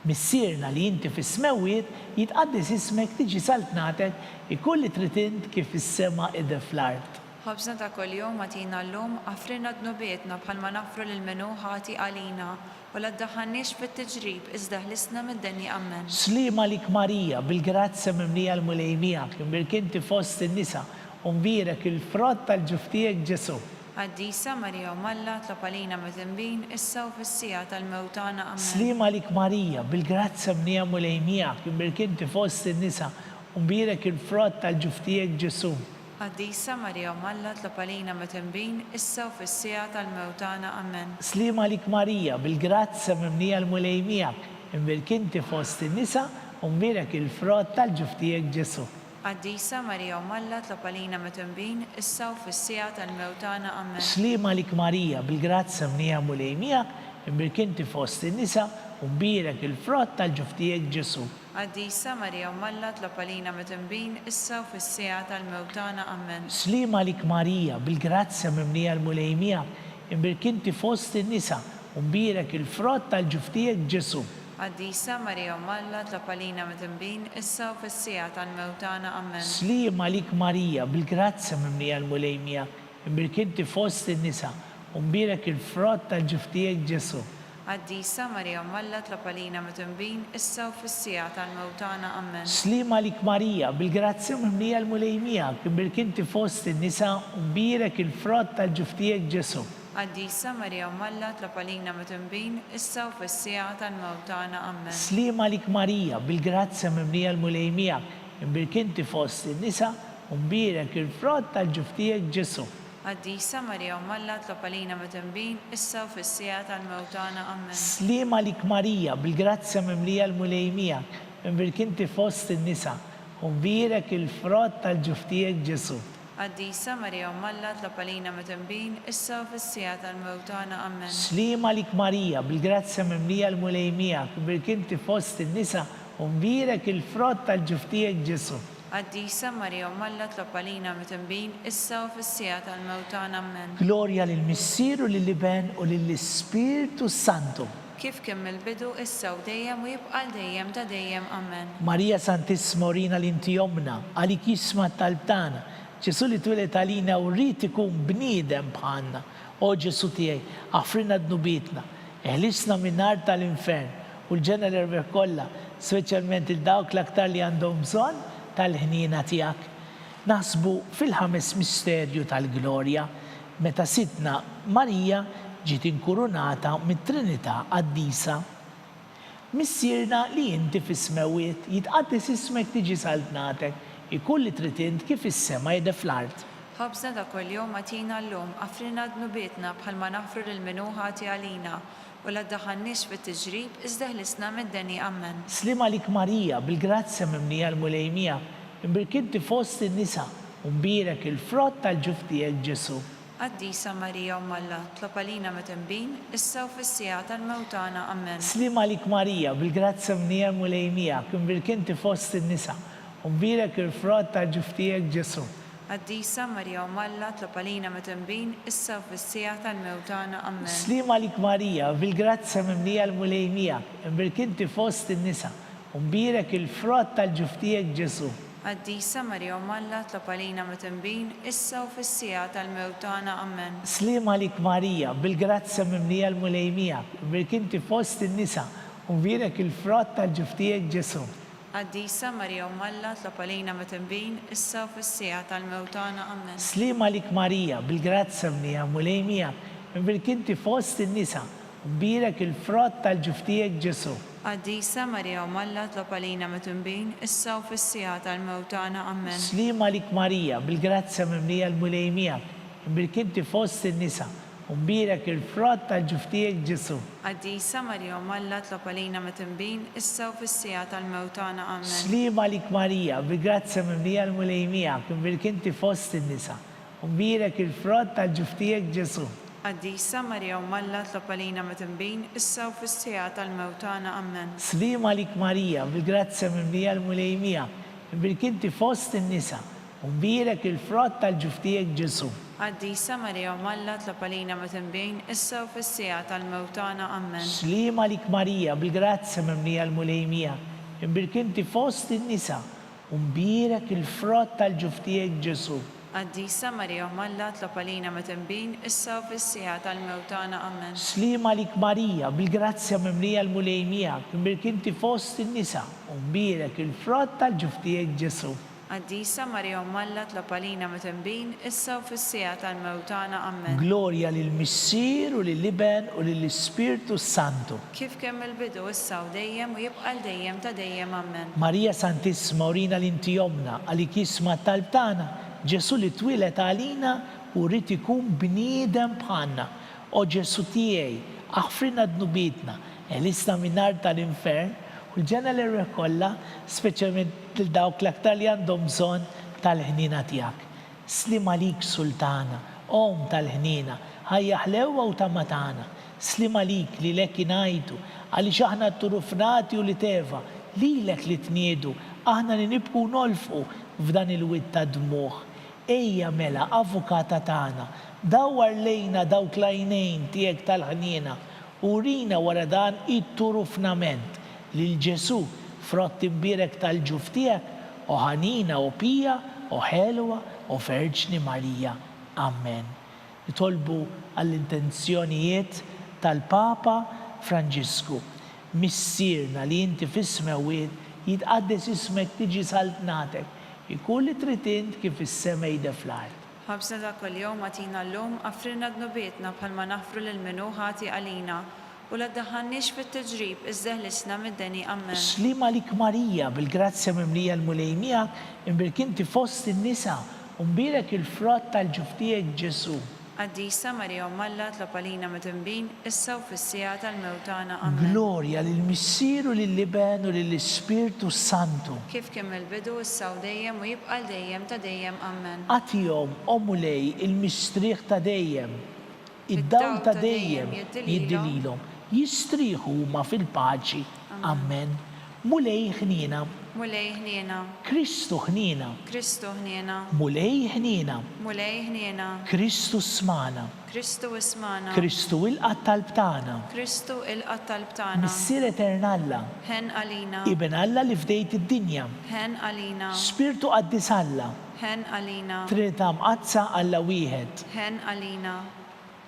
Missierna li inti fis-smewwiet, jitqaddes ismek, tiġi saltnatek, ikun li trid int kif fis-sema idher fl-art. Ħobżna ta' kuljum agħtina llum, aħfrilna dnubietna bħalma naħfru lil min hu ħati għalina, u la ddaħħalniex fit-tiġrib, iżda ħlisna mid-deni. Ammen. Sliem għalik Marija, bil-grazzja mimlija l-Mulej miegħek, imbierk inti fost in-nisa, u mbierek il-frott tal-ġuf tiegħek Ġesù. Qaddisa Marija Omm Alla, tlob għalina midinbin, issa u fis-siegħa tal-mewt tagħna. Ammen. Sliem għalik Marija, bil-grazzja mlija Mulej miegħek, imbierk inti fost in-nisa, u mbierek il-frott tal-ġuf tiegħek Ġesù. Qaddisa Marija Omm Alla, tlob għalina midinbin, issa u fis-siegħa tal-mewt tagħna. Ammen. Sliem għalik Marija, bil-grazzja mimlija l-Mulej miegħek, imbierk inti fost in-nisa, u mbierek il-frott tal-ġuf tiegħek Ġesù. Qaddisa Marija Omm Alla tlob għalina midinbin, issa u fis-siegħa tal-mewt tagħna. Ammen. Sliem għalik Marija, bil-grazzja mnija Mulej miegħek, imbierk inti fost in-nisa, u mbierek il-frott tal-ġuf tiegħek Ġesù. Qaddisa Marija Omm Alla tlob għalina midinbin, issa u fis-siegħa tal-mewt tagħna. Ammen. Sliem għalik Marija, bil-grazzja mimlija l-Mulej miegħek, imbierk inti fost in-nisa, u mbierek il-frott tal-ġuf tiegħek Ġesù. Qaddisa Marija Omm Alla tlob għalina midinbin, issa u fis-siegħa tal-mewt tagħna. Ammen. Sliem għalik Marija, bil-grazzja mimlija l-Mulej miegħek, imbierk inti fost in-nisa, u mbierek il-frott tal-ġuf tiegħek Ġesù. Qaddisa Marija Omm Alla tlob għalina midinbin, issa u fis-siegħa tal-mewt tagħna. Ammen. Sliem għalik Marija, bil-grazzja mimlija l-Mulej miegħek, imbierk inti fost in-nisa, u mbierek il-frott tal-ġuf tiegħek Ġesù. Qaddisa Marija Omm Alla tlob għalina midinbin, issa u fis-siegħa tal-mewt tagħna. Ammen. Sliem għalik Marija, bil-grazzja mimlija l-Mulej miegħek, imbierk inti fost in-nisa, u mbierek il-frott tal-ġuf tiegħek Ġesù. Qaddisa Marija Omm Alla tlob għalina midinbin, issa u fis-siegħa tal-mewt tagħna. Ammen. Sliem għalik Marija, bil-grazzja mimlija l-Mulej miegħek, imbierk inti fost in-nisa, u mbierek il-frott tal-ġuf tiegħek Ġesù. Qaddisa Marija Omm Alla tlob għalina midinbin, issa u fis-siegħa tal-mewt tagħna. Ammen. Sliem għalik Marija, bil-grazzja mimlija l-Mulej miegħek, imbierk inti fost in-nisa u mbierek il-frott tal-ġuf tiegħek Ġesù. Qaddisa Marija Omm Alla tlob għalina midinbin, issa u fis-siegħa tal-mewt tagħna. Ammen. Glorja lill-Missier u lill-Iben u lill-Ispirtu s-Santu. Kif kien mill-bidu, issa u dejjem u jibqa' għal dejjem ta' dejjem. Ammen. Marija Santissima urina li inti Ommna, għalik jisma' t-talb tagħna. Ġesù li twieled għalina u ried ikun bniedem bħalna. O Ġesù tiegħi, aħfrilna dnubietna, eħlisna min-nar tal-infern u l-ġenna l-erwieħ kollha, speċjalment lil dawk l-aktar li għandhom bżonn tal-ħniena tiegħek. Naħsbu fil-ħames misterju tal-glorja, meta Sidtna Marija ġiet inkurunata mit-Trinità Qaddisa. Missierna li inti fis-smewwiet, jitqaddes ismek tiġi saltnatek, ikun li trid int kif fis-sema jidher fl-art. Ħobżna ta' kuljum agħtina llum, aħfrilna dnubietna bħalma naħfru lil min hu ħati għalina, u la ddaħħalniex fit-tiġrib, iżda ħlisna mid-deni. Ammen. Sliem għalik Marija, bil-grazzja mimlija l-Mulej miegħek, imbierk inti fost in-nisa, U mbierek il-frott tal-ġuf tiegħek Ġesù. Qaddisa Marija Omm Alla, tlob għalina midinbin, issa u fis-siegħa tal-mewt tagħna. Ammen. Sliem għalik Marija, bil-grazzja mnija l-Mulej miegħek, imbierk inti fost in-nisa, u mbierek il-frott tal-ġuf tiegħek Ġesù. Qaddisa Marija Omm Alla, tlob għalina midinbin, issa u fis-siegħa tal-mewt tagħna. Ammen. Sliem għalik Marija, bil-grazzja mimlija l-Mulej miegħek, imbierk inti fost in-nisa, u mbierek il-frott tal-ġuf tiegħek Ġesù. Qaddisa Marija Omm Alla tlob għalina midinbin, issa u fis-siegħa tal-mewt tagħna. Ammen. Sliem għalik Marija, bil-grazzja mimlija l-Mulej miegħek, imbierk inti fost in-nisa, u mbierek il-frott tal-ġuf tiegħek Ġesù. Qaddisa Marija Omm Alla tlob għalina midinbin, issa u fis-siegħa tal-mewt tagħna. Ammen. Sliem għalik Marija, bil-grazzja mlija l-Mulej miegħek, imbierk inti fost in-nisa, u mbierek il-frott tal-ġuf tiegħek Ġesù. Qaddisa Marija Omm Alla tlob għalina midinbin, issa u fis-siegħa tal-mewt tagħna. Ammen. Sliem għalik Marija, bil-grazzja mimlija l-Mulej miegħek, imbierk inti fost in-nisa, u mbierek il-frott tal-ġuf tiegħek Ġesù. Qaddisa Marija Omm Alla tlob għalina midinbin, issa u fis-siegħa tal-mewt tagħna. Ammen. Sliem għalik Marija, bil-grazzja mimlija l-Mulej miegħek, imbierk inti fost in-nisa, U mbierek il-frott tal-ġuf tiegħek Ġesù. Qaddisa Marija Omm Alla tlob għalina midinbin, issa u fis-siegħa tal-mewt tagħna. Ammen. Sliem għalik Marija, bil-grazzja mimlija l-Mulej miegħek, imbierk inti fost in-nisa, u mbierek il-frott tal-ġuf tiegħek Ġesù. Qaddisa Marija Omm Alla tlob għalina midinbin, issa u fis-siegħa tal-mewt tagħna. Ammen. Sliem għalik Marija, bil-grazzja mimlija l-Mulej miegħek, imbierk inti fost in-nisa, U mbierek il-frott tal-ġuf tiegħek Ġesù. Qaddisa Marija Omm Alla, tlob għalina midinbin, issa u fis-siegħa tal-mewt tagħna. Ammen. Sliem għalik Marija, bil-grazzja mimlija l-Mulej miegħek, imbierk inti fost in-nisa, u mbierek il-frott tal-ġuf tiegħek Ġesù. Qaddisa Marija Omm Alla, tlob għalina midinbin, issa u fis-siegħa tal-mewt tagħna. Ammen. Glorja lill-Missier u lill-Iben u lill-Ispirtu s-Santu. Kif kien mill-bidu, issa u dejjem, u jibqa' għal dejjem ta' dejjem. Ammen. Marija Santissima urina li inti Ommna, għalik jisma' t-talb tagħna, Ġesù li twieled għalina u ried ikun bniedem bħalna. O Ġesù tiegħi, aħfrilna dnubietna, eħlisna min-nar tal-infern u l-ġenna l-erwieħ kollha, speċjalment lil dawk l-aktar li għandhom bżonn tal-ħniena tiegħek. Sliem għalik Sultana, Omm tal-ħniena, ħajja ħlewwa u tama tagħna. Sliem għalik, lilek ingħajtu, għaliex aħna t-turufnati u l-iteva, lilek li tniedu, aħna li nibku u nolfqu f'dan il-wied ta' dmugħ. Ejja mela, Avukata tagħna, dawwar lejna dawk l-għajnejn tiegħek tal-ħniena u urina wara dan it-turufnament, lil Ġesù, frott imbierek tal-ġuf tiegħek, o ħanina, o pija, o ħelwa, o Verġni Marija. Amen. Nitolbu għall-intenzjonijiet tal-Papa Franġisku. Missierna li inti fis-smewwiet, jitqaddes ismek tiġi saltnatek, ikun li trid int kif fis-sema jidher fl-art. Ħobżna ta' kuljum agħtina llum, aghfrilna dnubietna bħalma naħfru lil min hu ħati għalina, u la ddaħħalniex fit-tiġrib, iżda eħlisna mid-deni. Ammen. Sliem għalik Marija, bil-grazzja mimlija l-Mulej miegħek, imbierk inti fost in-nisa, u mbierek il-frott tal-ġuf tiegħek Ġesù. Qaddisa Marija Omm Alla tlob għalina midinbin, issa u fis-siegħa tal-mewt tagħna. Ammen. Glorja lill-Missier u lill-Iben u lill-Ispirtu s-Santu. Kif kien mill-bidu, issa u dejjem, u jibqa' għal dejjem ta' dejjem. Ammen. Agħtihom, o Mulej, il-mistrieħ ta' dejjem. Id-dawl ta' dejjem jiddi lilhom. Jistrieħu huma fil-paċi. Ammen. Mulej ħniena. Mulej ħniena. Kristu ħniena. Kristu ħniena. Mulej ħniena. Mulej ħniena. Kristu smagħna. Kristu ismagħna. Kristu ilqa' t-talb tagħna. Kristu ilqa' t-talb tagħna. Missier etern Alla. Ħenn għalina. Iben Alla li fdejt id-dinja. Ħenn għalina. Spirtu Qaddis Alla. Ħenn għalina. Trinità Mqaddsa Alla wieħed. Ħenn għalina.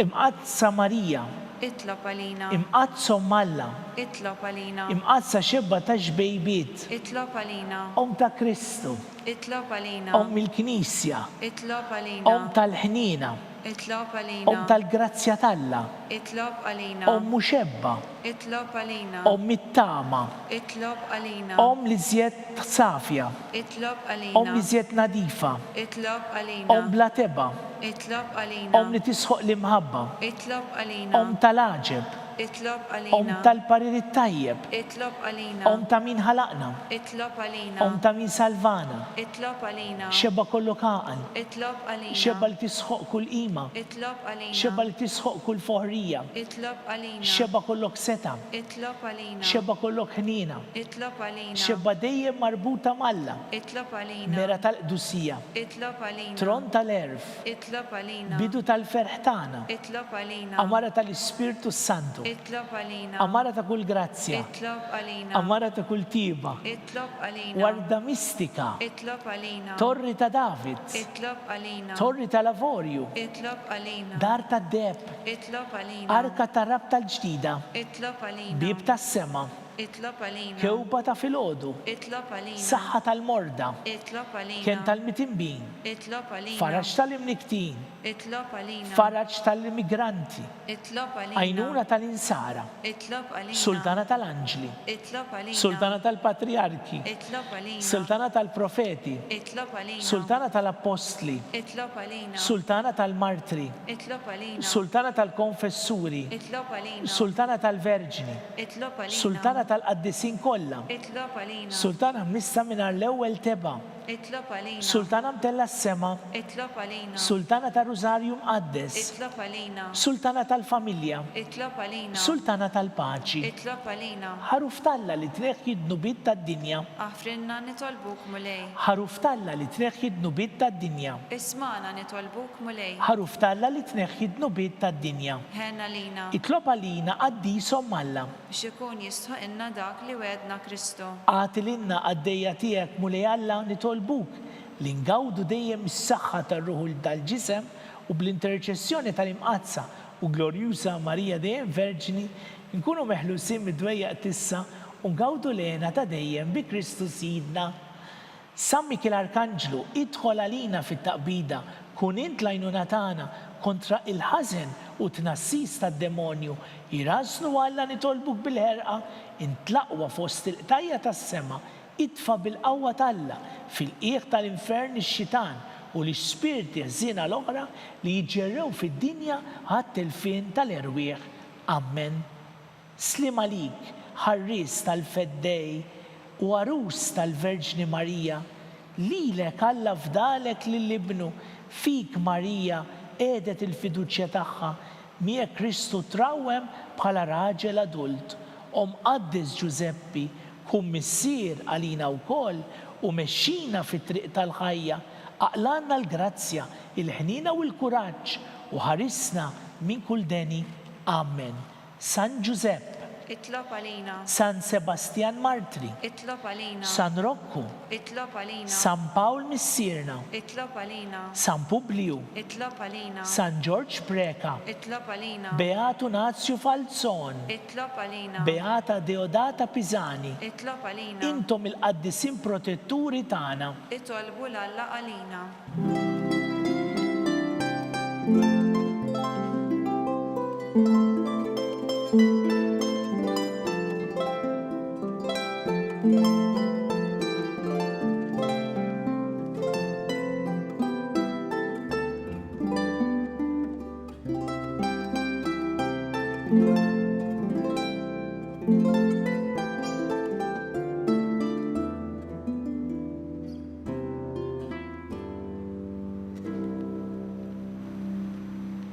Imqaddsa Marija. Itlob għalina. Imqaddsa Omm Alla. Itlob għalina. Imqaddsa Xebba tax-xbejbiet. Itlob għalina. Omm ta' Kristu. Itlob għalina. Omm il-Knisja. Itlob għalina. Omm tal-ħniena. Itlob għalina. Omm tal-grazzja t'Alla. Itlob għalina. Omm u xebba. Itlob għalina. Omm it-tama. Itlob għalina. Omm l-iżjed safja. Itlob għalina. Omm l-iżjed nadifa. Itlob għalina. Omm bla tebgħa. Itlob għalina. Omm li tisħoq l-imħabba. Itlob għalina. Omm tal-għaġeb. Itlob għalina. Omm tal-parir it-tajjeb. Itlob għalina. Omm ta' min ħalaqna. Itlob għalina. Omm ta' min salvana. Itlob għalina. Xebgħa kollok għaqal. Itlob għalina. Xebgħa li tisħoq kull qima. Itlob għalina. Xebgħa li tisħoq kull foħrija. Itlob għalina. Xebgħa kollok setgħa. Itlob għalina. Xebgħa kollok ħniena. Itlob għalina. Xebgħa dejjem marbuta m'Alla. Itlob għalina. Mera tal-qdusija. Itlob għalina. Tron tal-għerf. Itlob għalina. Bidu tal-ferħ tagħna. Itlob għalina. Għamara tal-Ispirtu s-Santu. Itlob għalina. Għamara ta' kull grazzja. Itlob għalina. Għamara ta' kull tjieba. Itlob għalina. Warda mistika. Itlob għalina. Torri ta' David. Itlob għalina. Torri tal-avorju. Itlob għalina. Dar tad-deheb. Itlob għalina. Arka tar-Rabta l-Ġdida. Itlob għalina. Bieb tas-sema. Itlob għalina. Kewba ta' filgħodu. Itlob għalina. Saħħa tal-morda. Itlob għalina. Kenn tal-mitinbin. Itlob għalina. Faraġ tal-imnikktin. Itlob għalina. Faraġ tal-immigranti. Itlob għalina. Għajnuna tal-insara. Itlob għalina. Sultana tal-anġli. Itlob għalina. Sultana tal-patrijarki. Itlob għalina. Sultana tal-profeti. Itlob għalina. Sultana tal-appostli. Itlob għalina. Sultana tal-martri. Itlob għalina. Sultana tal-konfessuri. Itlob għalina. Sultana tal-verġni. Itlob għalina. Sultana tal-qaddisin kollha. Itlob għalina. Sultana mnissla mingħajr l-ewwel tebgħa. Itlob għalina. Sultana mtellgħa s-sema. Itlob għalina. Sultana tar-Rużarju Mqaddes. Itlob għalina. Sultana tal-familja. Itlob għalina. Sultana tal-paċi. Itlob għalina. Ħaruf t'Alla li tneħħi d-dnubiet tad-dinja. Aħfrilna nitolbuk Mulej. Ħaruf t'Alla li tneħħi d-dnubiet tad-dinja. Ismagħna nitolbuk Mulej. Ħaruf t'Alla li tneħħi d-dnubiet tad-dinja. Ħenn għalina. Itlob għalina qaddis Omm Alla. Biex ikun jistħoqilna dak li wegħedna Kristu. Agħti lilna qaddejja tiegħek Mulej Alla nitolbuk. li ngawdu dejjem is-saħħa tar-ruħ u tal-ġisem u bl-interċessjoni tal-Imqaddsa u Glorjuża Marija dejjem Verġni, nkunu meħlusin mid-dwejjaq t'issa u ngawdu l-hena ta' dejjem bi Kristu Sidna. San Mikiel Arkanġlu, idħol għalina fit-taqbida, kun int l-għajnuna tagħna kontra il-ħażen u t-tnassis tad-demonju, jrażżnu Alla nitolbuk bil-ħerqa, int l-aqwa fost il-qtajja tas-sema, itfa' bil-qawwa t'Alla fil-qiegħ tal-infern ix-xitan u l-ispirti ħżiena l-oħra li jiġġerrew fid-dinja għat-telfien tal-erwieħ. Ammen. Sliem għalik, ħarries tal-Feddej u għarus tal-Verġni Marija, lilek Alla fdalek lil Ibnu, fik Marija qiegħdet il-fiduċja tagħha, miegħek Kristu trawwem bħala raġel adult. O Mqaddes Ġużeppi, kun missier għalina wkoll u mexxina fit-triq tal-ħajja, aqlgħalna l-grazzja, il-ħniena u l-kuraġġ u ħarisna minn kull deni. Amen. San Ġużepp. Itlob għalina. San Sebastjan Martri. Itlob għalina. San Rokku. Itlob għalina. San Pawl Missierna. Itlob għalina. San Publiju. Itlob għalina. San Ġorġ Preca. Itlob għalina. Beatu Nazju Falzon. Itlob għalina. Beata Deodata Pisani. Itlob għalina. Intom il-qaddisin protetturi tagħna. Itolbu 'l Alla għalina.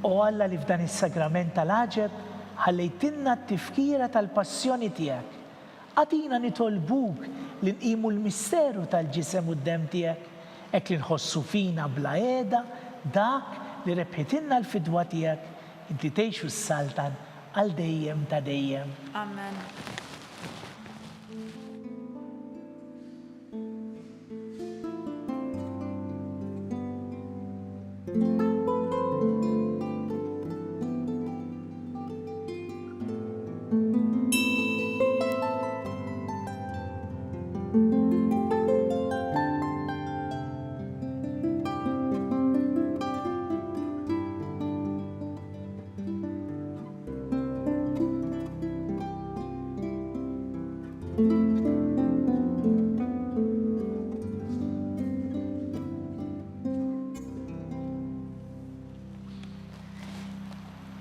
O Alla li f'dan is-sagrament tal-għaġeb ħallejtilna t-tifkira tal-passjoni tiegħek, agħtina nitolbuk li nqimu l-misteru tal-ġisem u d-demm tiegħek, hekk li nħossu fina bla qiegħda dak li rebħitilna l-fidwa tiegħek, int li tgħix u ssaltan għal dejjem ta' dejjem. Amen.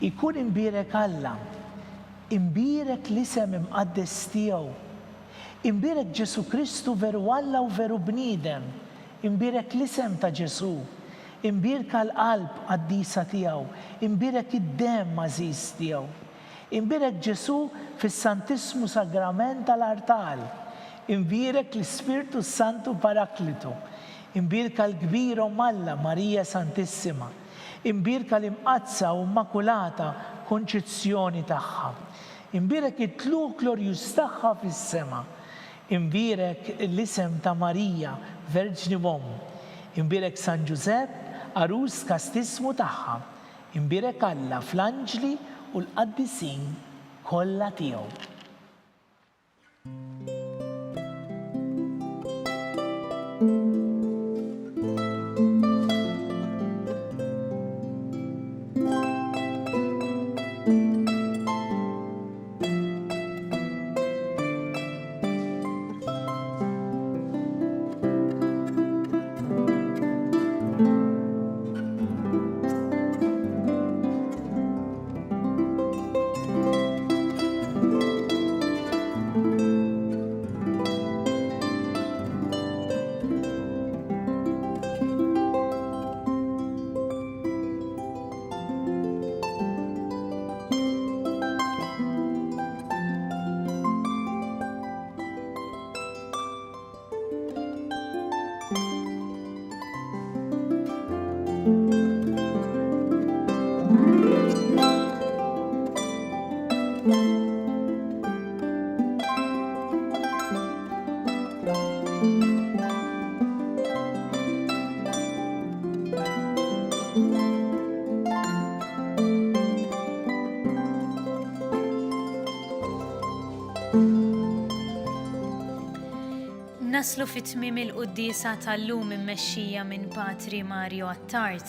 Ikun imbierek Alla, imbierek l-isem imqaddes tiegħu. Imbierek Ġesù Kristu veru Alla u veru bniedem, imbierek l-isem ta' Ġesù. Imbierka l-qalb qaddisa tiegħu, imbierek id-demm għażiż tiegħu. Imbierek Ġesù fis-Santissmu Sagrament tal-Artal. Imbierek l-Ispirtu s-Santu Paraklitu. Imbierka l-Kbira Omm Alla, Marija Santissima. Imbierka l-Imqaddsa u Immakulata Kunċizzjoni tagħha. Imbierek it-tlugħ glorjuż tagħha fis-sema. Imbierek l-isem ta' Marija, Verġni u Omm. Imbierek San Ġużepp, għarus kastissmu tagħha. Imbierek Alla fl-anġli u l-qaddisin kollha tiegħu. Naslu fi tmiem il-quddiesa tal-lum immexxija minn Patri Mario Attard.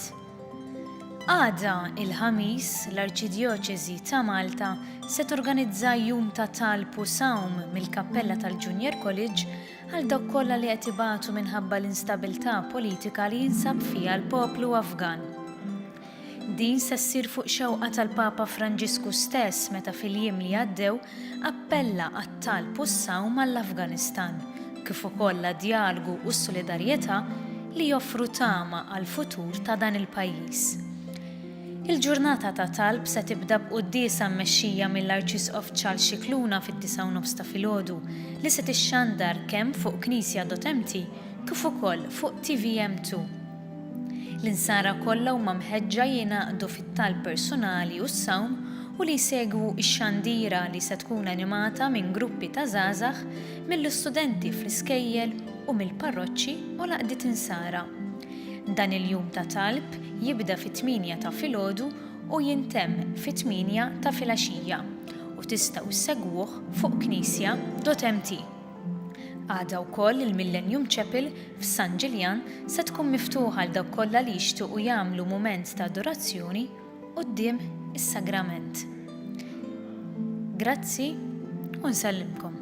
Għada, il-Ħamis, l-Arċidjoċesi ta' Malta se torganizza jum ta' talb u sawm mill-Kappella tal-Junior College għal dawk kollha li qed ibatu minħabba l-instabilità politika li jinsab fiha l-poplu Afgan. Din se ssir fuq xewqa tal-Papa Franġisku stess meta fil-jiem li għaddew appella għat-talb u s-sawm għall-Afganistan, kif ukoll għad-djalgu u s-solidarjetà li joffru tama għall-futur ta' dan il-pajjiż. Il-ġurnata ta' talb se tibda b'quddiesa mmexxija mill-Arċisqof Charles Scicluna fid-disgħa u nofs ta' filgħodu li se tixxandar kemm fuq knisja.mt kif ukoll fuq tvm2. L-Insara kollha huma mħeġġa jingħaqdu fit-talb persunali u s-sawm u li jsegwu x-xandira li se tkun animata minn gruppi ta' żgħażagħ, mill-istudenti fl-iskejjel u mill-parroċċi u l-għaqdiet Insara. Dan il-jum ta' talb jibda fit-tmienja ta' filgħodu u jintemm fit-tmienja ta' filgħaxija u tistgħu ssegwuh fuq knisja.mt. Għada wkoll il-Millennium Chapel f'San Ġiljan se tkun miftuħa għal dawk kollha li jixtiequ jagħmlu mument ta' adorazzjoni quddiem is-Sagrament. Grazzi u nsellimkom.